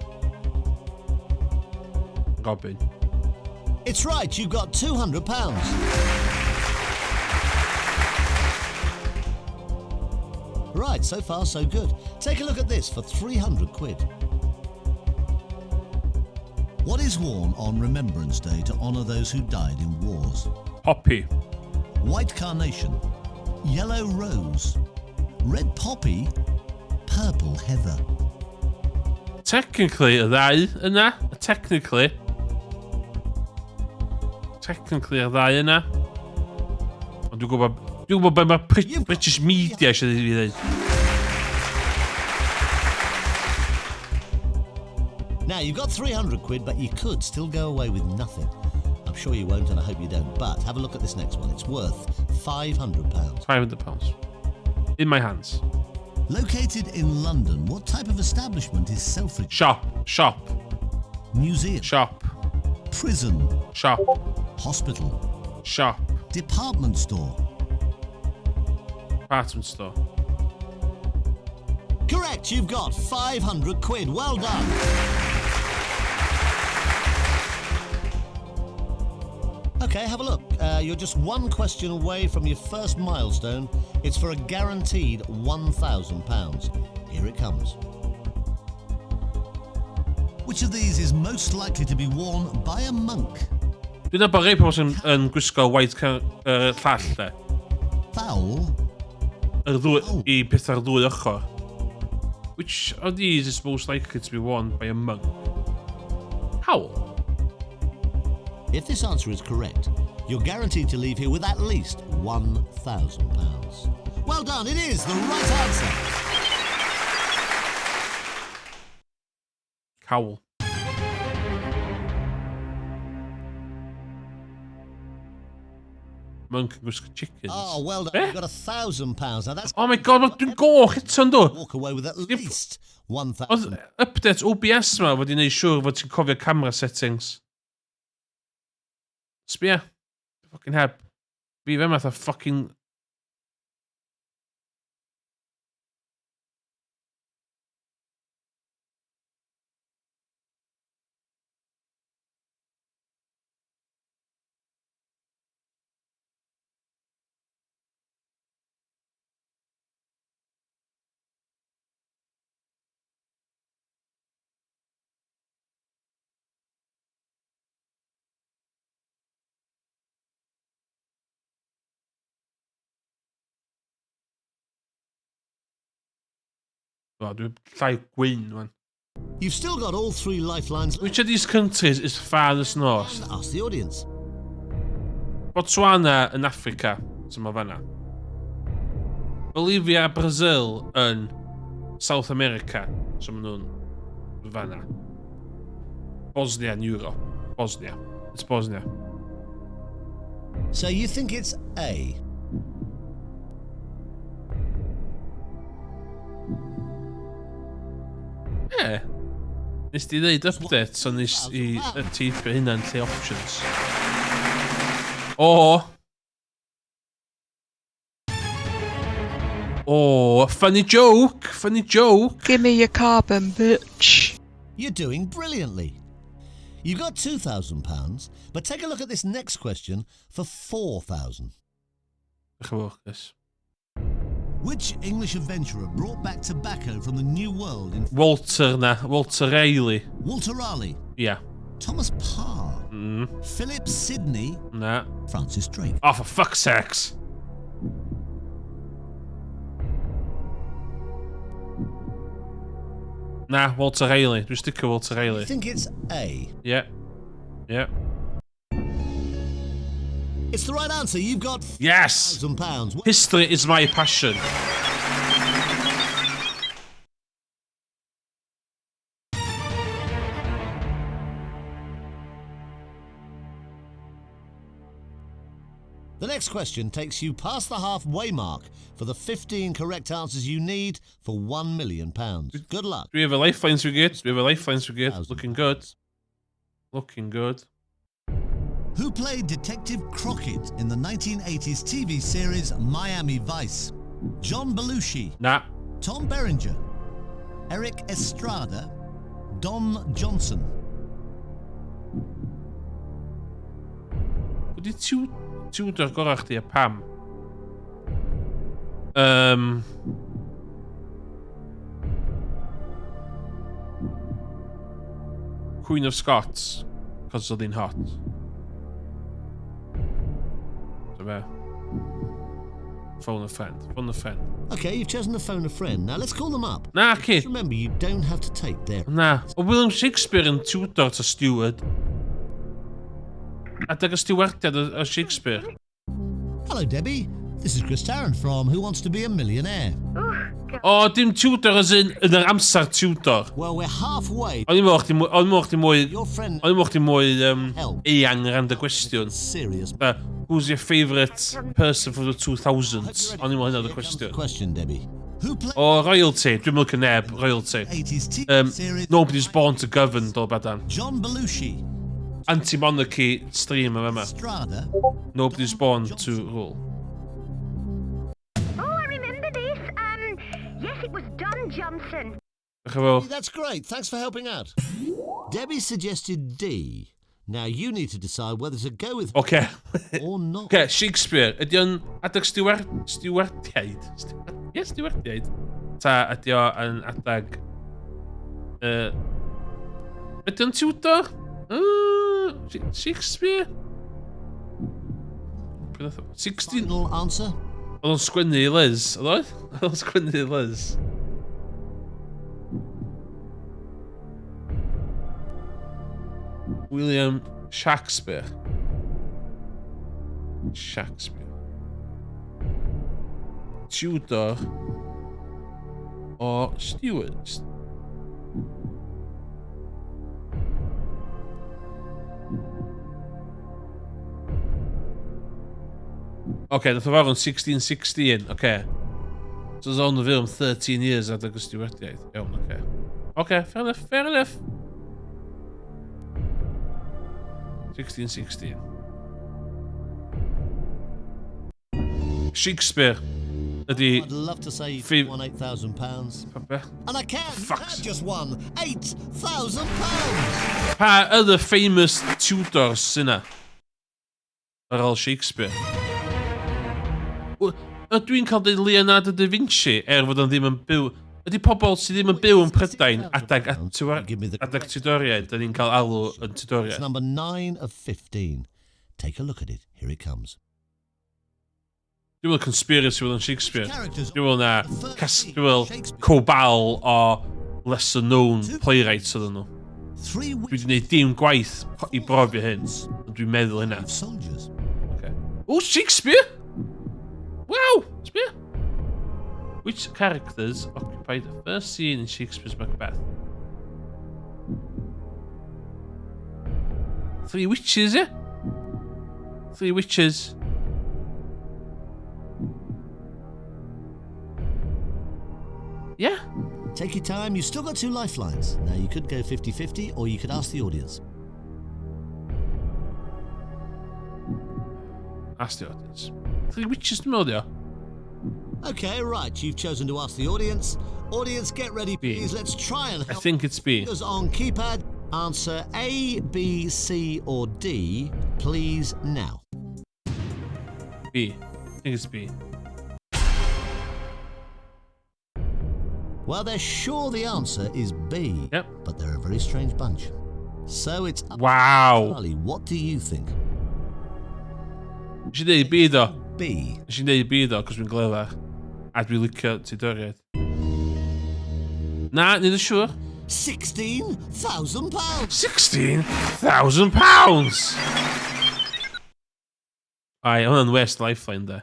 Robin. It's right. You've got £200. Right, so far so good. Take a look at this for £300. What is worn on Remembrance Day to honour those who died in wars? Poppy. White carnation, yellow rose, red poppy, purple heather. Technically, y ddau yna. Technically. Technically, y ddau yna. Ond dwi'n gwybod... Dwi'n gwybod beth mae British media eisiau i fi ddweud. Now, you've got 300 quid, but you could still go away with nothing. I'm sure you won't, and I hope you don't. But have a look at this next one. It's worth £500. £500. In my hands. Located in London, what type of establishment is Selfridge? Shop. Shop. Museum. Shop. Prison. Shop. Hospital. Shop. Department store. Department store. Correct, you've got 500 quid. Well done. Okay, have a look. You're just one question away from your first milestone. It's for a guaranteed £1,000. Here it comes. Which of these is most likely to be worn by a monk? Dwi'n nabod rei pobl sy'n yn gwisgo white llall, de. Fowl. Yr ddwy, i pethau'r ddwy ochr. Which of these is most likely to be worn by a monk? Howl. If this answer is correct, you're guaranteed to leave here with at least £1,000. Well done, it is the right answer. Cowl. Monk yn gwisgo chickens. Oh, well done. Eh? You've got £1,000. Now that's... Oh my god, dwi'n goch eto yndw. Walk away with at least 1,000. Oedd update OBS ma wedi gwneud siŵr fod ti'n cofio camera settings. Sbia. Fucking heb. Fi fe math a fucking... O, dwi'n llai gwyn, man. You've still got all three lifelines. Which of these countries is farthest north? Ask the audience. Botswana yn Africa, so mae fanna. Bolivia a Brazil yn South America, so maen nhw'n fanna. Bosnia yn Europe. Bosnia. It's Bosnia. So you think it's A? Ie. Nes di ddeud update, so nes i teipio hynna'n lle options. O! O, funny joke! Funny joke! Give me your carbon, bitch. You're doing brilliantly. You've got £2,000, but take a look at this next question for 4,000. Dychmygwch. Which English adventurer brought back tobacco from the New World in... Walter na, Walter Raleigh. Walter Raleigh. Yeah. Thomas Parr. Philip Sidney. Na. Francis Drake. Oh, for fuck's sakes. Na, Walter Raleigh. Dwi'n sticio Walter Raleigh. I think it's A. Yeah. Yeah. It's the right answer. You've got Yes! £1,000. History is my passion. The next question takes you past the halfway mark for the 15 correct answers you need for £1 million. Good luck. Do we have a lifelines we get? Do we have a lifelines we get? Looking good. Looking good. Who played Detective Crockett in the 1980s TV series Miami Vice? John Belushi. Nah. Tom Berenger. Eric Estrada. Don Johnson. Wedi Tudor gorau chdi a pam? Queen of Scots, cos oedd hi'n hot. So be? Phone a friend. Phone a friend. Okay, you've chosen to phone a friend. Now let's call them up. Na, ci. Just remember, you don't have to take their... Na. O William Shakespeare yn Tudor ta Steward. Adeg y Stewardiad o Shakespeare. Hello, Debbie. This is Chris Tarrant from Who Wants to Be a Millionaire. Oh, God. O, dim Tudor as in yn yr amser Tudor. Well, we're halfway. O'n i'n meddwl chdi mwy... O'n i'n meddwl chdi mwy... Your friend O'n i'n meddwl chdi mwy Help. eang ar dy gwestiwn. Serious. Who's your favourite person from the 2000s? O'n i'n meddwl hynna oedd y Here comes the cwestiwn. question, Debbie. Who played O, royalty. Dwi'n meddwl neb, royalty. 80s TV series Nobody's born to govern, do badan. John Belushi, Anti-monarchy stream yma. Strada, Nobody's born to rule. Oh, I remember this. Yes, it was Don Johnson. Dych chi'n fel, That's great. Thanks for helping out. Debbie suggested D. Now you need to decide whether to go with Oce. or not. Oce, Shakespeare. Ydy o'n adeg Stewartiaid? Ie, Stewartiaid. Ta ydy o yn adeg... Ydy o'n Tudor? Shakespeare? Pryd nath o- 16... Final answer? Oedd o'n sgwennu i Liz, oedd oedd? Oedd o'n sgwennu i Liz. William Shakespeare. Shakespeare. Tudor or Stuart. Oce, nath o farw yn 1616, oce. So oedd o'n fyw am 13 years adeg y Stewartiaid. Iawn, oce. Oce, fair enough, fair enough. 1616. Shakespeare ydy... I'd love to say you won £8,000. Pa be? And I can. You Fuck's have just won £8,000. Pa other famous Tudors sy'n na? Ar ôl Shakespeare. Ydw i'n cael deud Leonardo da Vinci er fod o'n ddim yn byw... Ydy pobl sydd ddim yn byw yn Prydain adeg, Give me the adeg Tudoriaid, da ni'n cael alw yn It's Tudoriaid. number 9 of 15. Take a look at it. Here it comes. Dwi'n meddwl conspiracy fod o'n Shakespeare. Characters Dwi'n meddwl na... the first Cas, scene dwi'n meddwl Shakespeare. Cobal o lesser known playwrights oedden nhw. Three Dwi wedi gwneud dim gwaith i brofi hyn, ond dwi'n meddwl hynna. soldiers. Okay. Oh, Shakespeare! Wow! Shakespeare! Which characters occupied the first scene in Shakespeare's Macbeth? Three witches, yeah? Three witches. Yeah? Take your time. You've still got 2 lifelines. Now, you could go 50-50 or you could ask the audience. Ask the audience. Three witches, dwi'n meddwl, yeah. Okay, right. You've chosen to ask the audience. Audience, get ready, B. please. Let's try and I help think it's B. us on keypad. Answer A, B, C, or D, please, now. B. I think it's B. Well, they're sure the answer is B. Yep. But they're a very strange bunch. So it's up to Wow. Charlie. What do you think? Nes i ddeud B do. B. Nes i ddeud B do, cos dwi'n glyfar. A dwi'n licio Tudoriaid. Na, nid yn siŵr. £16,000. £16,000! Ai, hwnna'n waste lifeline, de.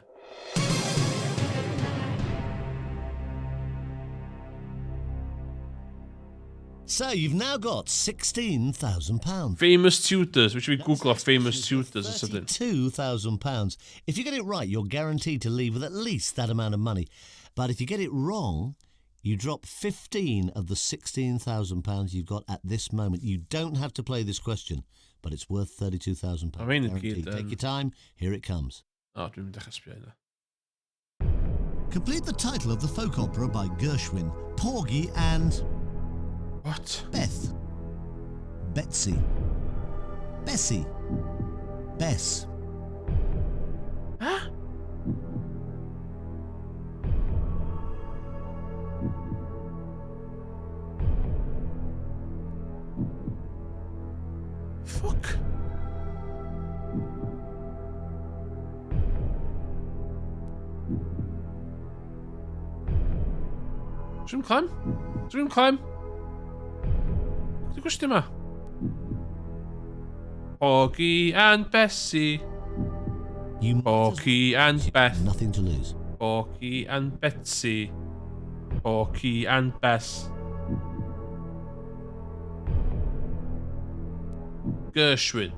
So you've now got £16,000. Famous Tudors. We should be Google famous Tudors or something. £32,000. If you get it right, you're guaranteed to leave with at least that amount of money. But if you get it wrong, you drop 15 of the £16,000 you've got at this moment. You don't have to play this question, but it's worth £32,000. I mean, guaranteed. gyd Take yn- your time. Here it comes. O, dwi'n mynd dechrau sbio yna. Complete the title of the folk opera by Gershwin, Porgy and What? Beth. Betsy. Bessie. Bess. Huh? Dwi'n clem? Dwi'n clem? Dwi'n gwestiwn yma? Porgy and Bessie. You might as Porky and Beth. Nothing to lose. Porky and Betsy. Porky and Bess. Gershwin.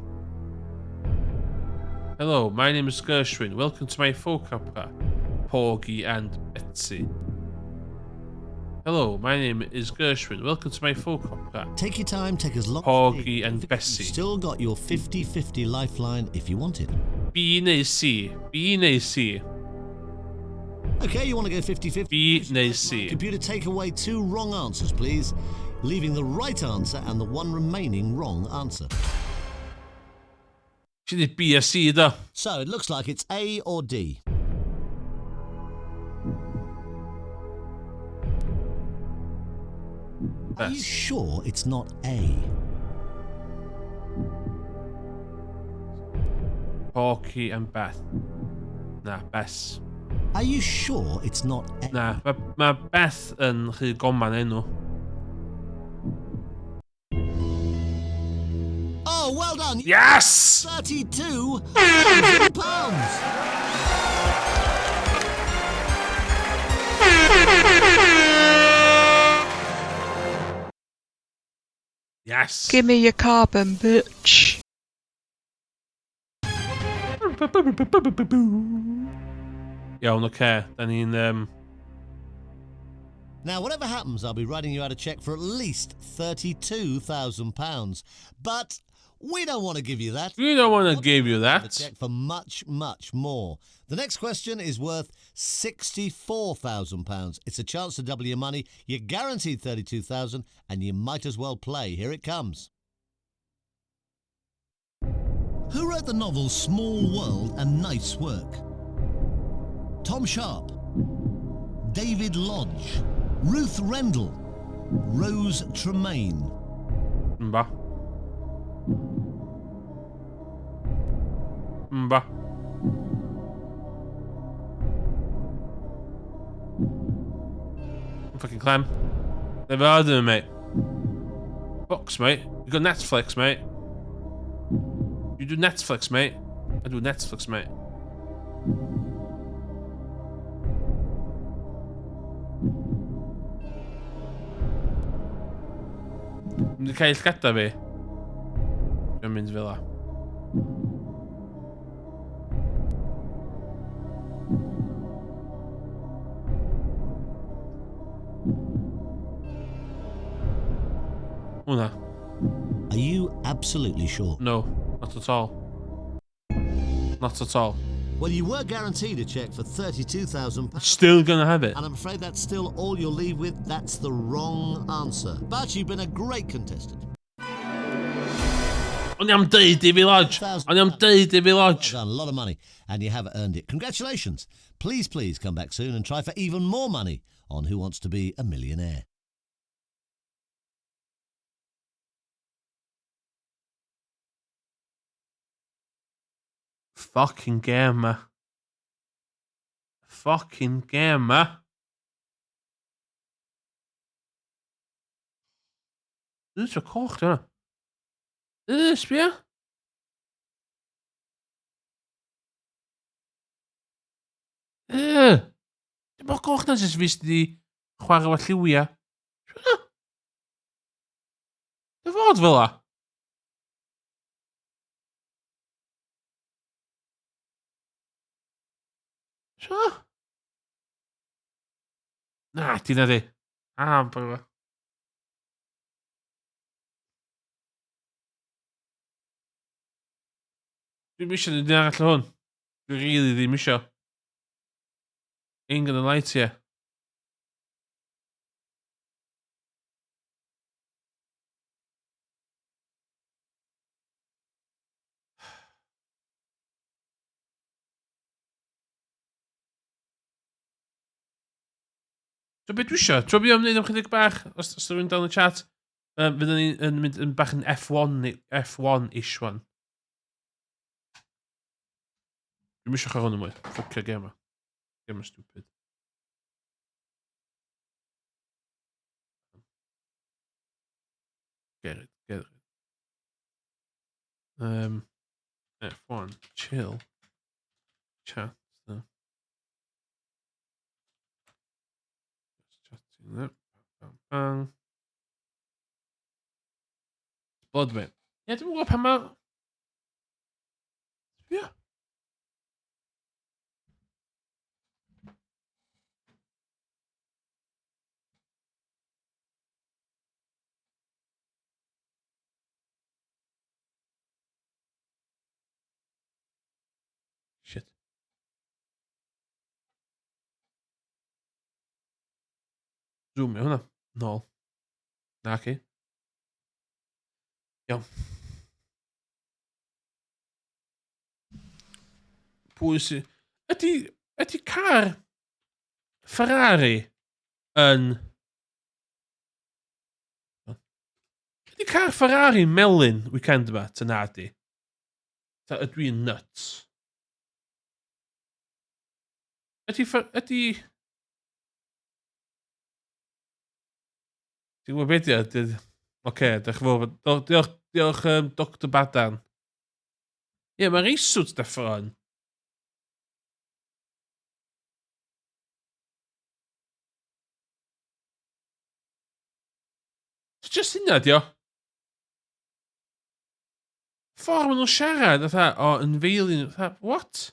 Hello, my name is Gershwin. Welcome to my folk opera, Porgy and Betsy. Hello, my name is Gershwin. Welcome to my folk opera. Take your time, take as long as you Porgy need. and Don't forget, Bessie. You've still got your 50-50 lifeline if you want it. B neu C. B neu C. Okay, you want to go 50-50? B neu C. Computer, take away two wrong answers, please, leaving the right answer and the one remaining wrong answer. Ti dweud B a C do. So it looks like it's A or D. Are you Bess. sure it's not A? Porky and Beth. Na, Bess. Are you sure it's not A? Na, mae ma Beth yn rhy goman enw. Oh, well done. Yes! £32,000. Yes! Give me your carbon, bitch. Iawn, oce. Okay. Da ni'n... Now, whatever happens, I'll be writing you out a cheque for at least £32,000. But we don't want to give you that. We don't want to give you A that. cheque for much, much more. The next question is worth £64,000. It's a chance to double your money. You're guaranteed £32,000 and you might as well play. Here it comes. Who wrote the novel Small World and Nice Work? Tom Sharp, David Lodge, Ruth Rendell, Rose Tremain. Mba. Mba. Fucking clam. Never heard of him, mate. Books, mate. You got Netflix, mate. You do Netflix, mate. I do Netflix, mate. Mynd i cael llgada fi. Dwi'n mynd fel la. Hwnna. Are you absolutely sure? No, not at all. Not at all. Well, you were guaranteed a cheque for £32,000. Still gonna have it. And I'm afraid that's still all you'll leave with. That's the wrong answer. But you've been a great contestant. O'n i am deud i fi Lodge. O'n i am deud i fi Lodge. Well done, a lot of money, and you have earned it. Congratulations. Please, please come back soon and try for even more money on Who Wants to Be a Millionaire. Fucking gamer. Fucking gamer. Dwi'n coch, dyna. Sbia. Dim o'r coch na jyst fi sydd wedi chwarae efo lliwiau. Sbia. Dy fod fel la? Sbia. Na, di na di. Ah, boi. Dwi'm isio neud un arall o hwn. Dwi rili ddim isio. Ain't gonna lie to you. So beth dwi isio? Ti'n gwybod be am wneud am chydig bach? Os rhywun dal yn y chat? Fyddwn ni yn mynd yn bach yn F1, F1-ish one. Dwi'm isio chwarae hwn mwy. Ffwcio gêm o. Gêm o stupid. Um, F1, chill. Chat. No. Just chatting there. Bang, bang. Bloodwyn. Ie, dwi'n gwybod pan mae... Ie. Shit. Zoomio hwnna. Nôl. Na ci. Iawn. Pwy sy... Ydy... Ydy car Ferrari yn... Ydy car Ferrari melyn weekend yma? Ta na di. Ta ydw i'n nuts? Ydy... Ydy... Ti'n gwybod beth ydy? Oce, diolch yn fawr. Diolch, diolch um, Dr Badan. Ie, yeah, mae race suit deffro yn. Just hynna, dio. Ffordd maen nhw'n siarad, fatha, o, oh, unveiling, fatha, what?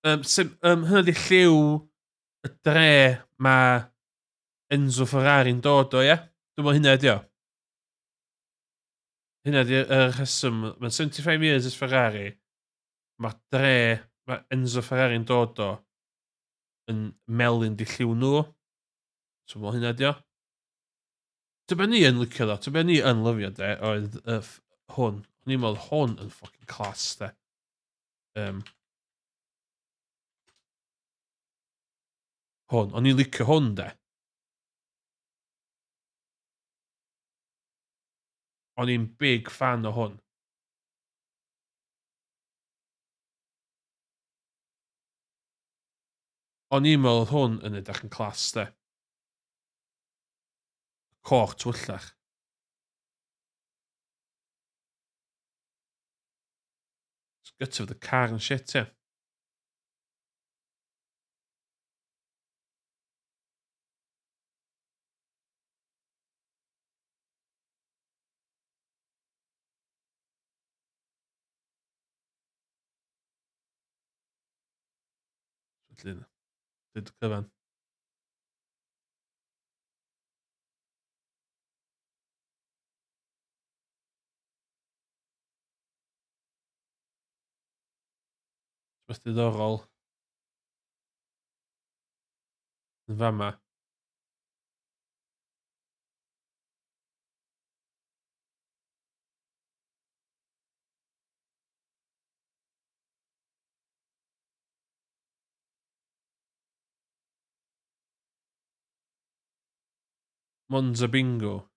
Um, sim, um, hynna di lliw y dre mae Enzo Ferrari'n dod o, ie? Dwi'n meddwl hynna ydi o. Hynna ydi y rheswm. Mae'n 75 years is Ferrari. Mae dre mae Enzo Ferrari'n dod o yn melyn di lliw nhw. So meddwl hynna ydi o. Ti'n be ni yn licio ddo, ti'n be ni yn lyfio de, oedd uh, hwn. O'n i'n meddwl hwn yn fucking class de. Um, hwn, o'n i'n licio hwn de. O'n i'n big fan o hwn. O'n i'n meddwl hwn yn edrych yn class de. Coch tywyllach. It's guts of the car and shit, ie. Felly, dyd cyfan. Rhywbeth diddorol. Yn fama. Monza Bingo.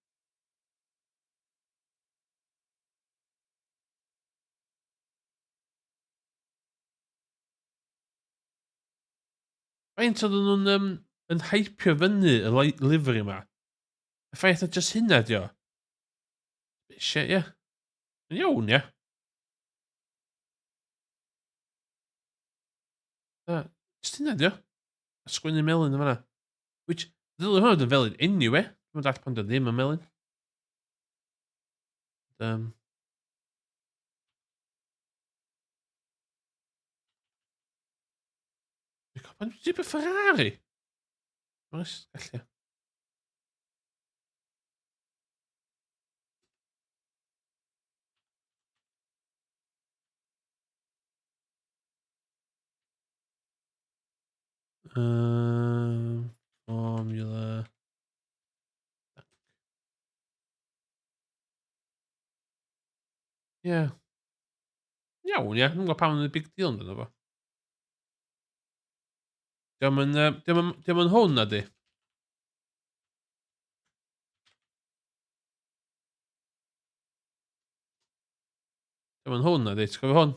Faint oedden nhw'n um, yn hypio fyny y livery yma? Y ffaith na just hynna di o. Shit, ie. Yeah. Yn iawn, ie. Yeah. Na, just hynna di o. A sgwennu melyn yn fanna. Which, ddylai hwnna fod yn felyn anyway. Dwi'n dall pan ddim yn melyn. Um, Mae'n jeep y Ferrari. Oes, gallu. Um, formula. Ie. Yeah. Iawn, ie. Dwi'n gwybod pam yn y big deal yn fo. Diolch yn, uh, diolch yn hwn, na di? Diolch yn hwn, na di? Ti'n cofio hwn?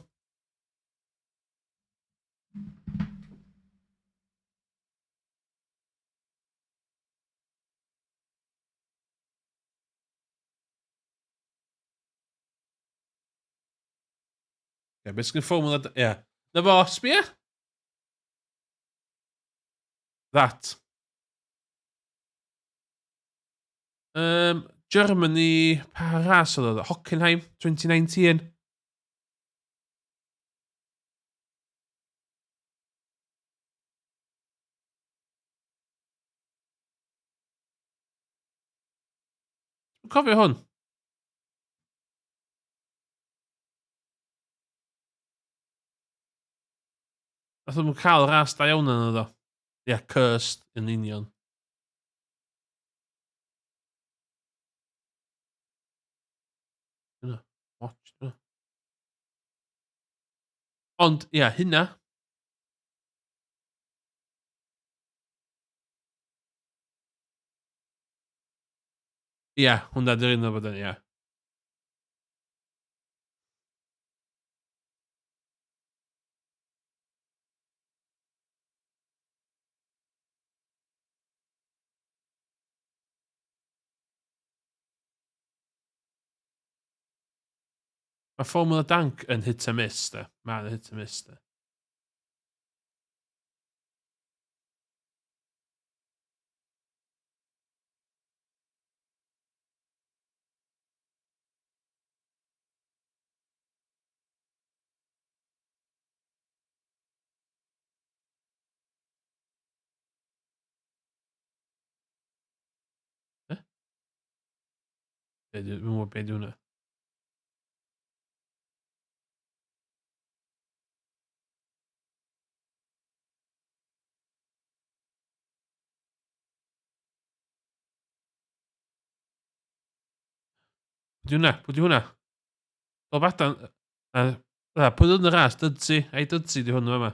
Ie, beth sy'n Formula... Ie. Yeah. Na fo, sbia? That. Um, Germany, pa ras oedd o? Hockenheim, 2019. Dwi'n cofio hwn. Nath nhw'n cael ras da iawn yn ddo. Ie, yeah, cursed yn union. Dyna, watch, dyna. Ond, ie, yeah, hynna. Ie, yeah, hwnna di'r un o bod yn, ie. Yeah. Mae Formula Dank yn hit a miss, de. Mae'n hit a miss, de. Eh? Be di, dwi'n gwybod be di hwnna. Pwy di hwnna? Pwy di hwnna? Dolbadan... A, pwy oedd yn y ras? Dydsi. Ai Dydsi di hwn yma.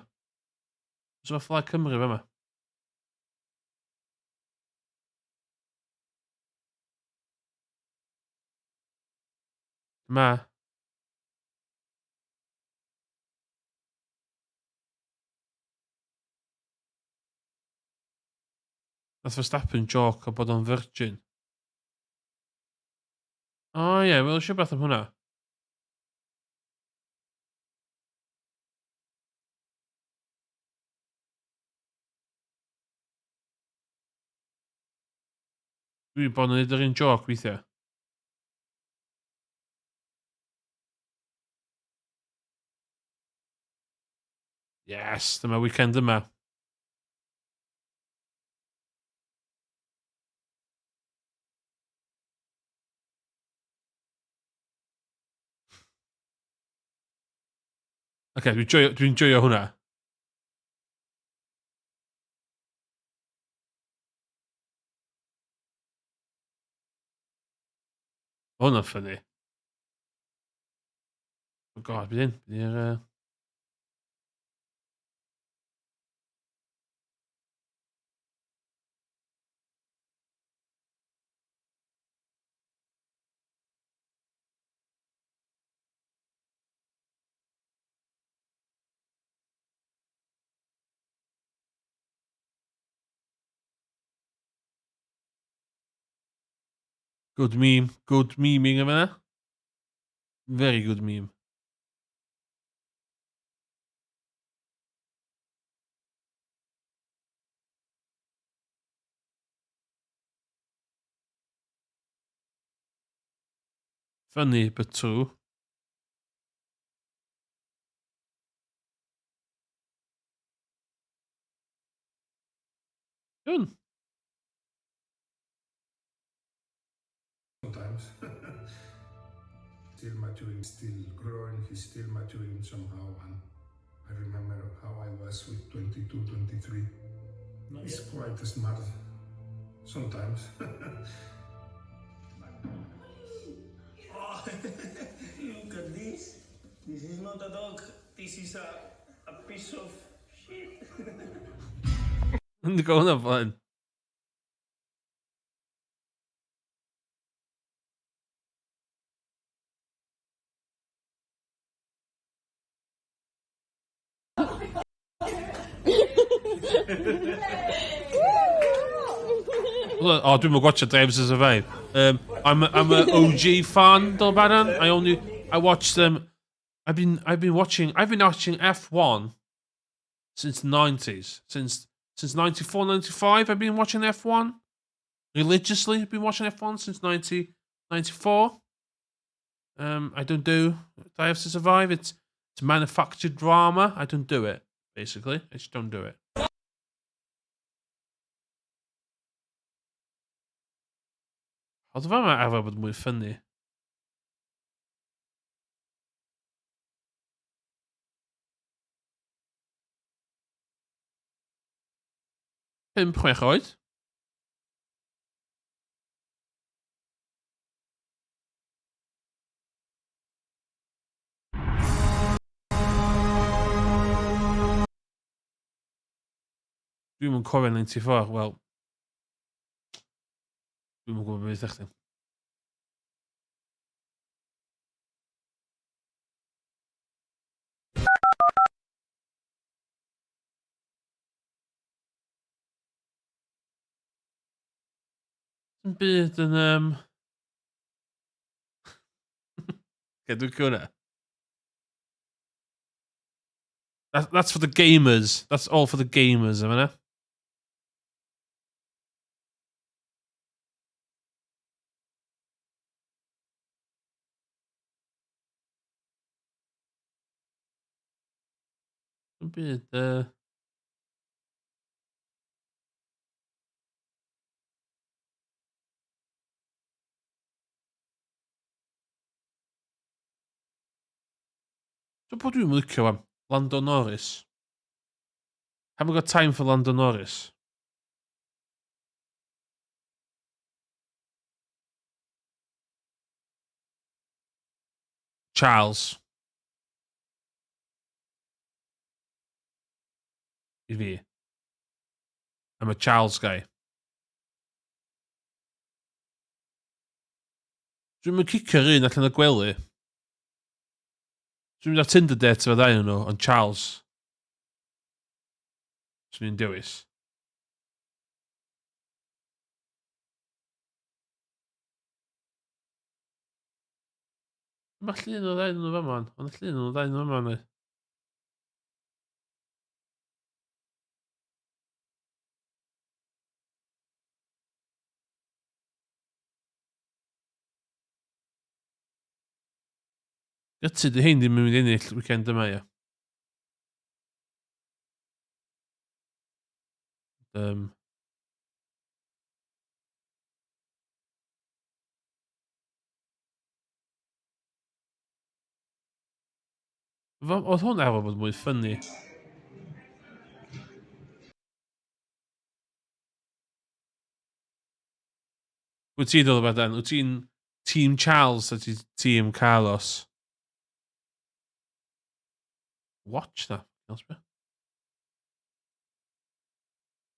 Oes yma fflag Cymru fama? Ma. Nath Verstappen joc o bod o'n virgin. O oh, ie, yeah, wel eisiau beth am hwnna. Dwi bod yn neud yr un joc weithiau. Yes, dyma weekend yma. Oce, okay, dwi'n joio, dwi joio hwnna. Hwnna'n ffynnu. Oh god, beth hyn? Beth yw'r... Uh... Good meme. Good memeing yma. Very good meme. Funny, but true. Iawn. Sometimes. Still maturing, still growing, he's still maturing somehow. And I remember how I was with 22, 23. Not he's yet. quite smart sometimes. Oh, look at this. This is not a dog. This is a, a piece of shit. Yn go hwnna flaen. Oh, dwi'n mynd watch Drive to Survive. Um, I'm, a, I'm a OG fan, Dolbaran. I only, I watch them. I've been watching F1 since the 90s. Since 94, 95, I've been watching F1. Religiously, I've been watching F1 since 1994. I don't do Drive to Survive. It's manufactured drama. I don't do it, basically. I just don't do it. Oedd fama arfer bod mwy funny. 5, 6 oed. Dwi'm yn cofio 94, wel... Dwi'm yn gwybod beth i chdi. Dim byd yn. Okay, dwi'n cwna. That's for the gamers. That's all for the gamers, yma. Dim byd. Dwi'n bod dwi'n licio am Lando Norris. Haven't got time for Lando Norris. Charles. I fi. I'm a Charles guy. Dwi'n mynd cicio'r un allan o gwely. Dwi'n mynd ar Tinder date efo ddau nhw, ond Charles. Swn i'n dewis. Mae llun o ddau nhw fama. Ond llun o ddau nhw fama. Ni. Gytid di hein ddim yn mynd i ennill weekend yma, ia. Oedd hwn efo bod mwy funny. Wyt ti'n dod o beth? Wyt ti'n Team Charles a ti Team Carlos? Watch na.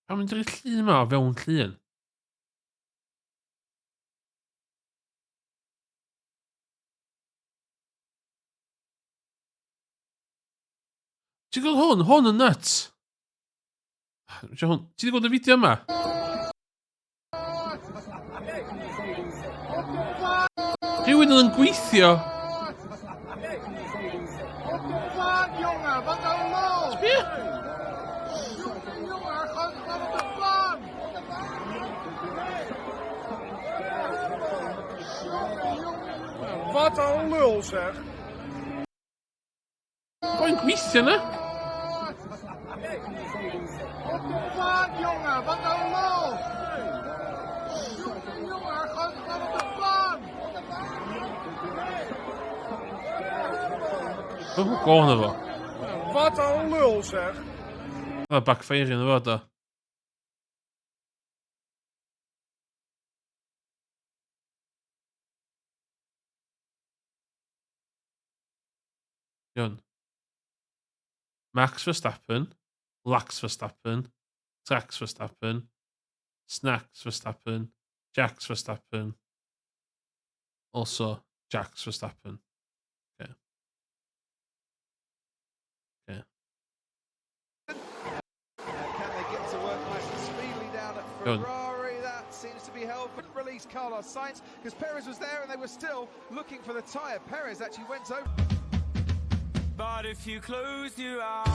Pam mynd i'r llun yma o fewn llun? Ti'n gweld hwn? Hwn yn nuts. Hwn. Ti wedi gweld y fideo yma? Rhywun yn gweithio. Jongen, wat een lul! Sbia? Jongen, jongen, gaat gewoon op de baan! Jongen, jongen, jongen, wat een lul zeg! Boi'n gweithio na? Op de baan, jongen, wat een lul! Jongen, jongen, gaat gewoon op de baan! Dwi'n gwybod fo. Wat een lul zeg! Oedd backfire yn fo, do. Iawn. Max Verstappen, Lax Verstappen, Trax Verstappen, Snacks Verstappen, Jacks Verstappen, also Jacks Verstappen. Okay. Okay. Can they get to work nice and speedily down at Iawn. Ferrari? That seems to be held. Couldn't release Carlos Sainz because Perez was there and they were still looking for the tyre. Perez actually went over. But if you close your eyes,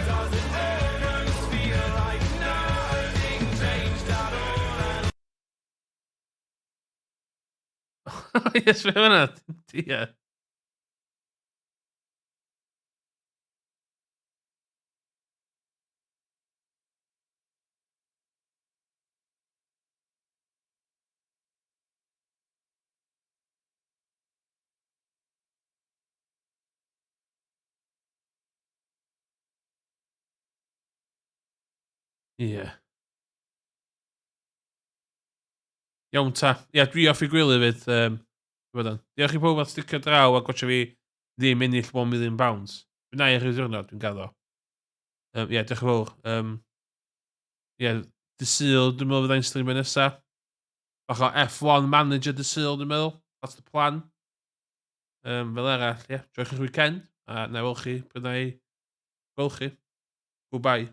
does it almost feel like nothing changed at all? Yes, fe fan'na. Ie. Ie. Iawn ta. Ie, dwi off i gwely 'fyd. Um, Diolch i pawb am sticio draw a gwatcha fi ddim ennill 1 million pounds. Fe na i rhyw ddiwrnod, dwi'n gaddo. Ie, yeah, diolch yn fawr. Ie, yeah, dy Sul, dwi'n meddwl fyddai'n streamio nesa. Bach o F1 Manager dy Sul, dwi'n meddwl. That's the plan. Fel arall, ie, yeah, joiwch eich weekend. A na i weld chi pryd na i gweld chi. Goodbye.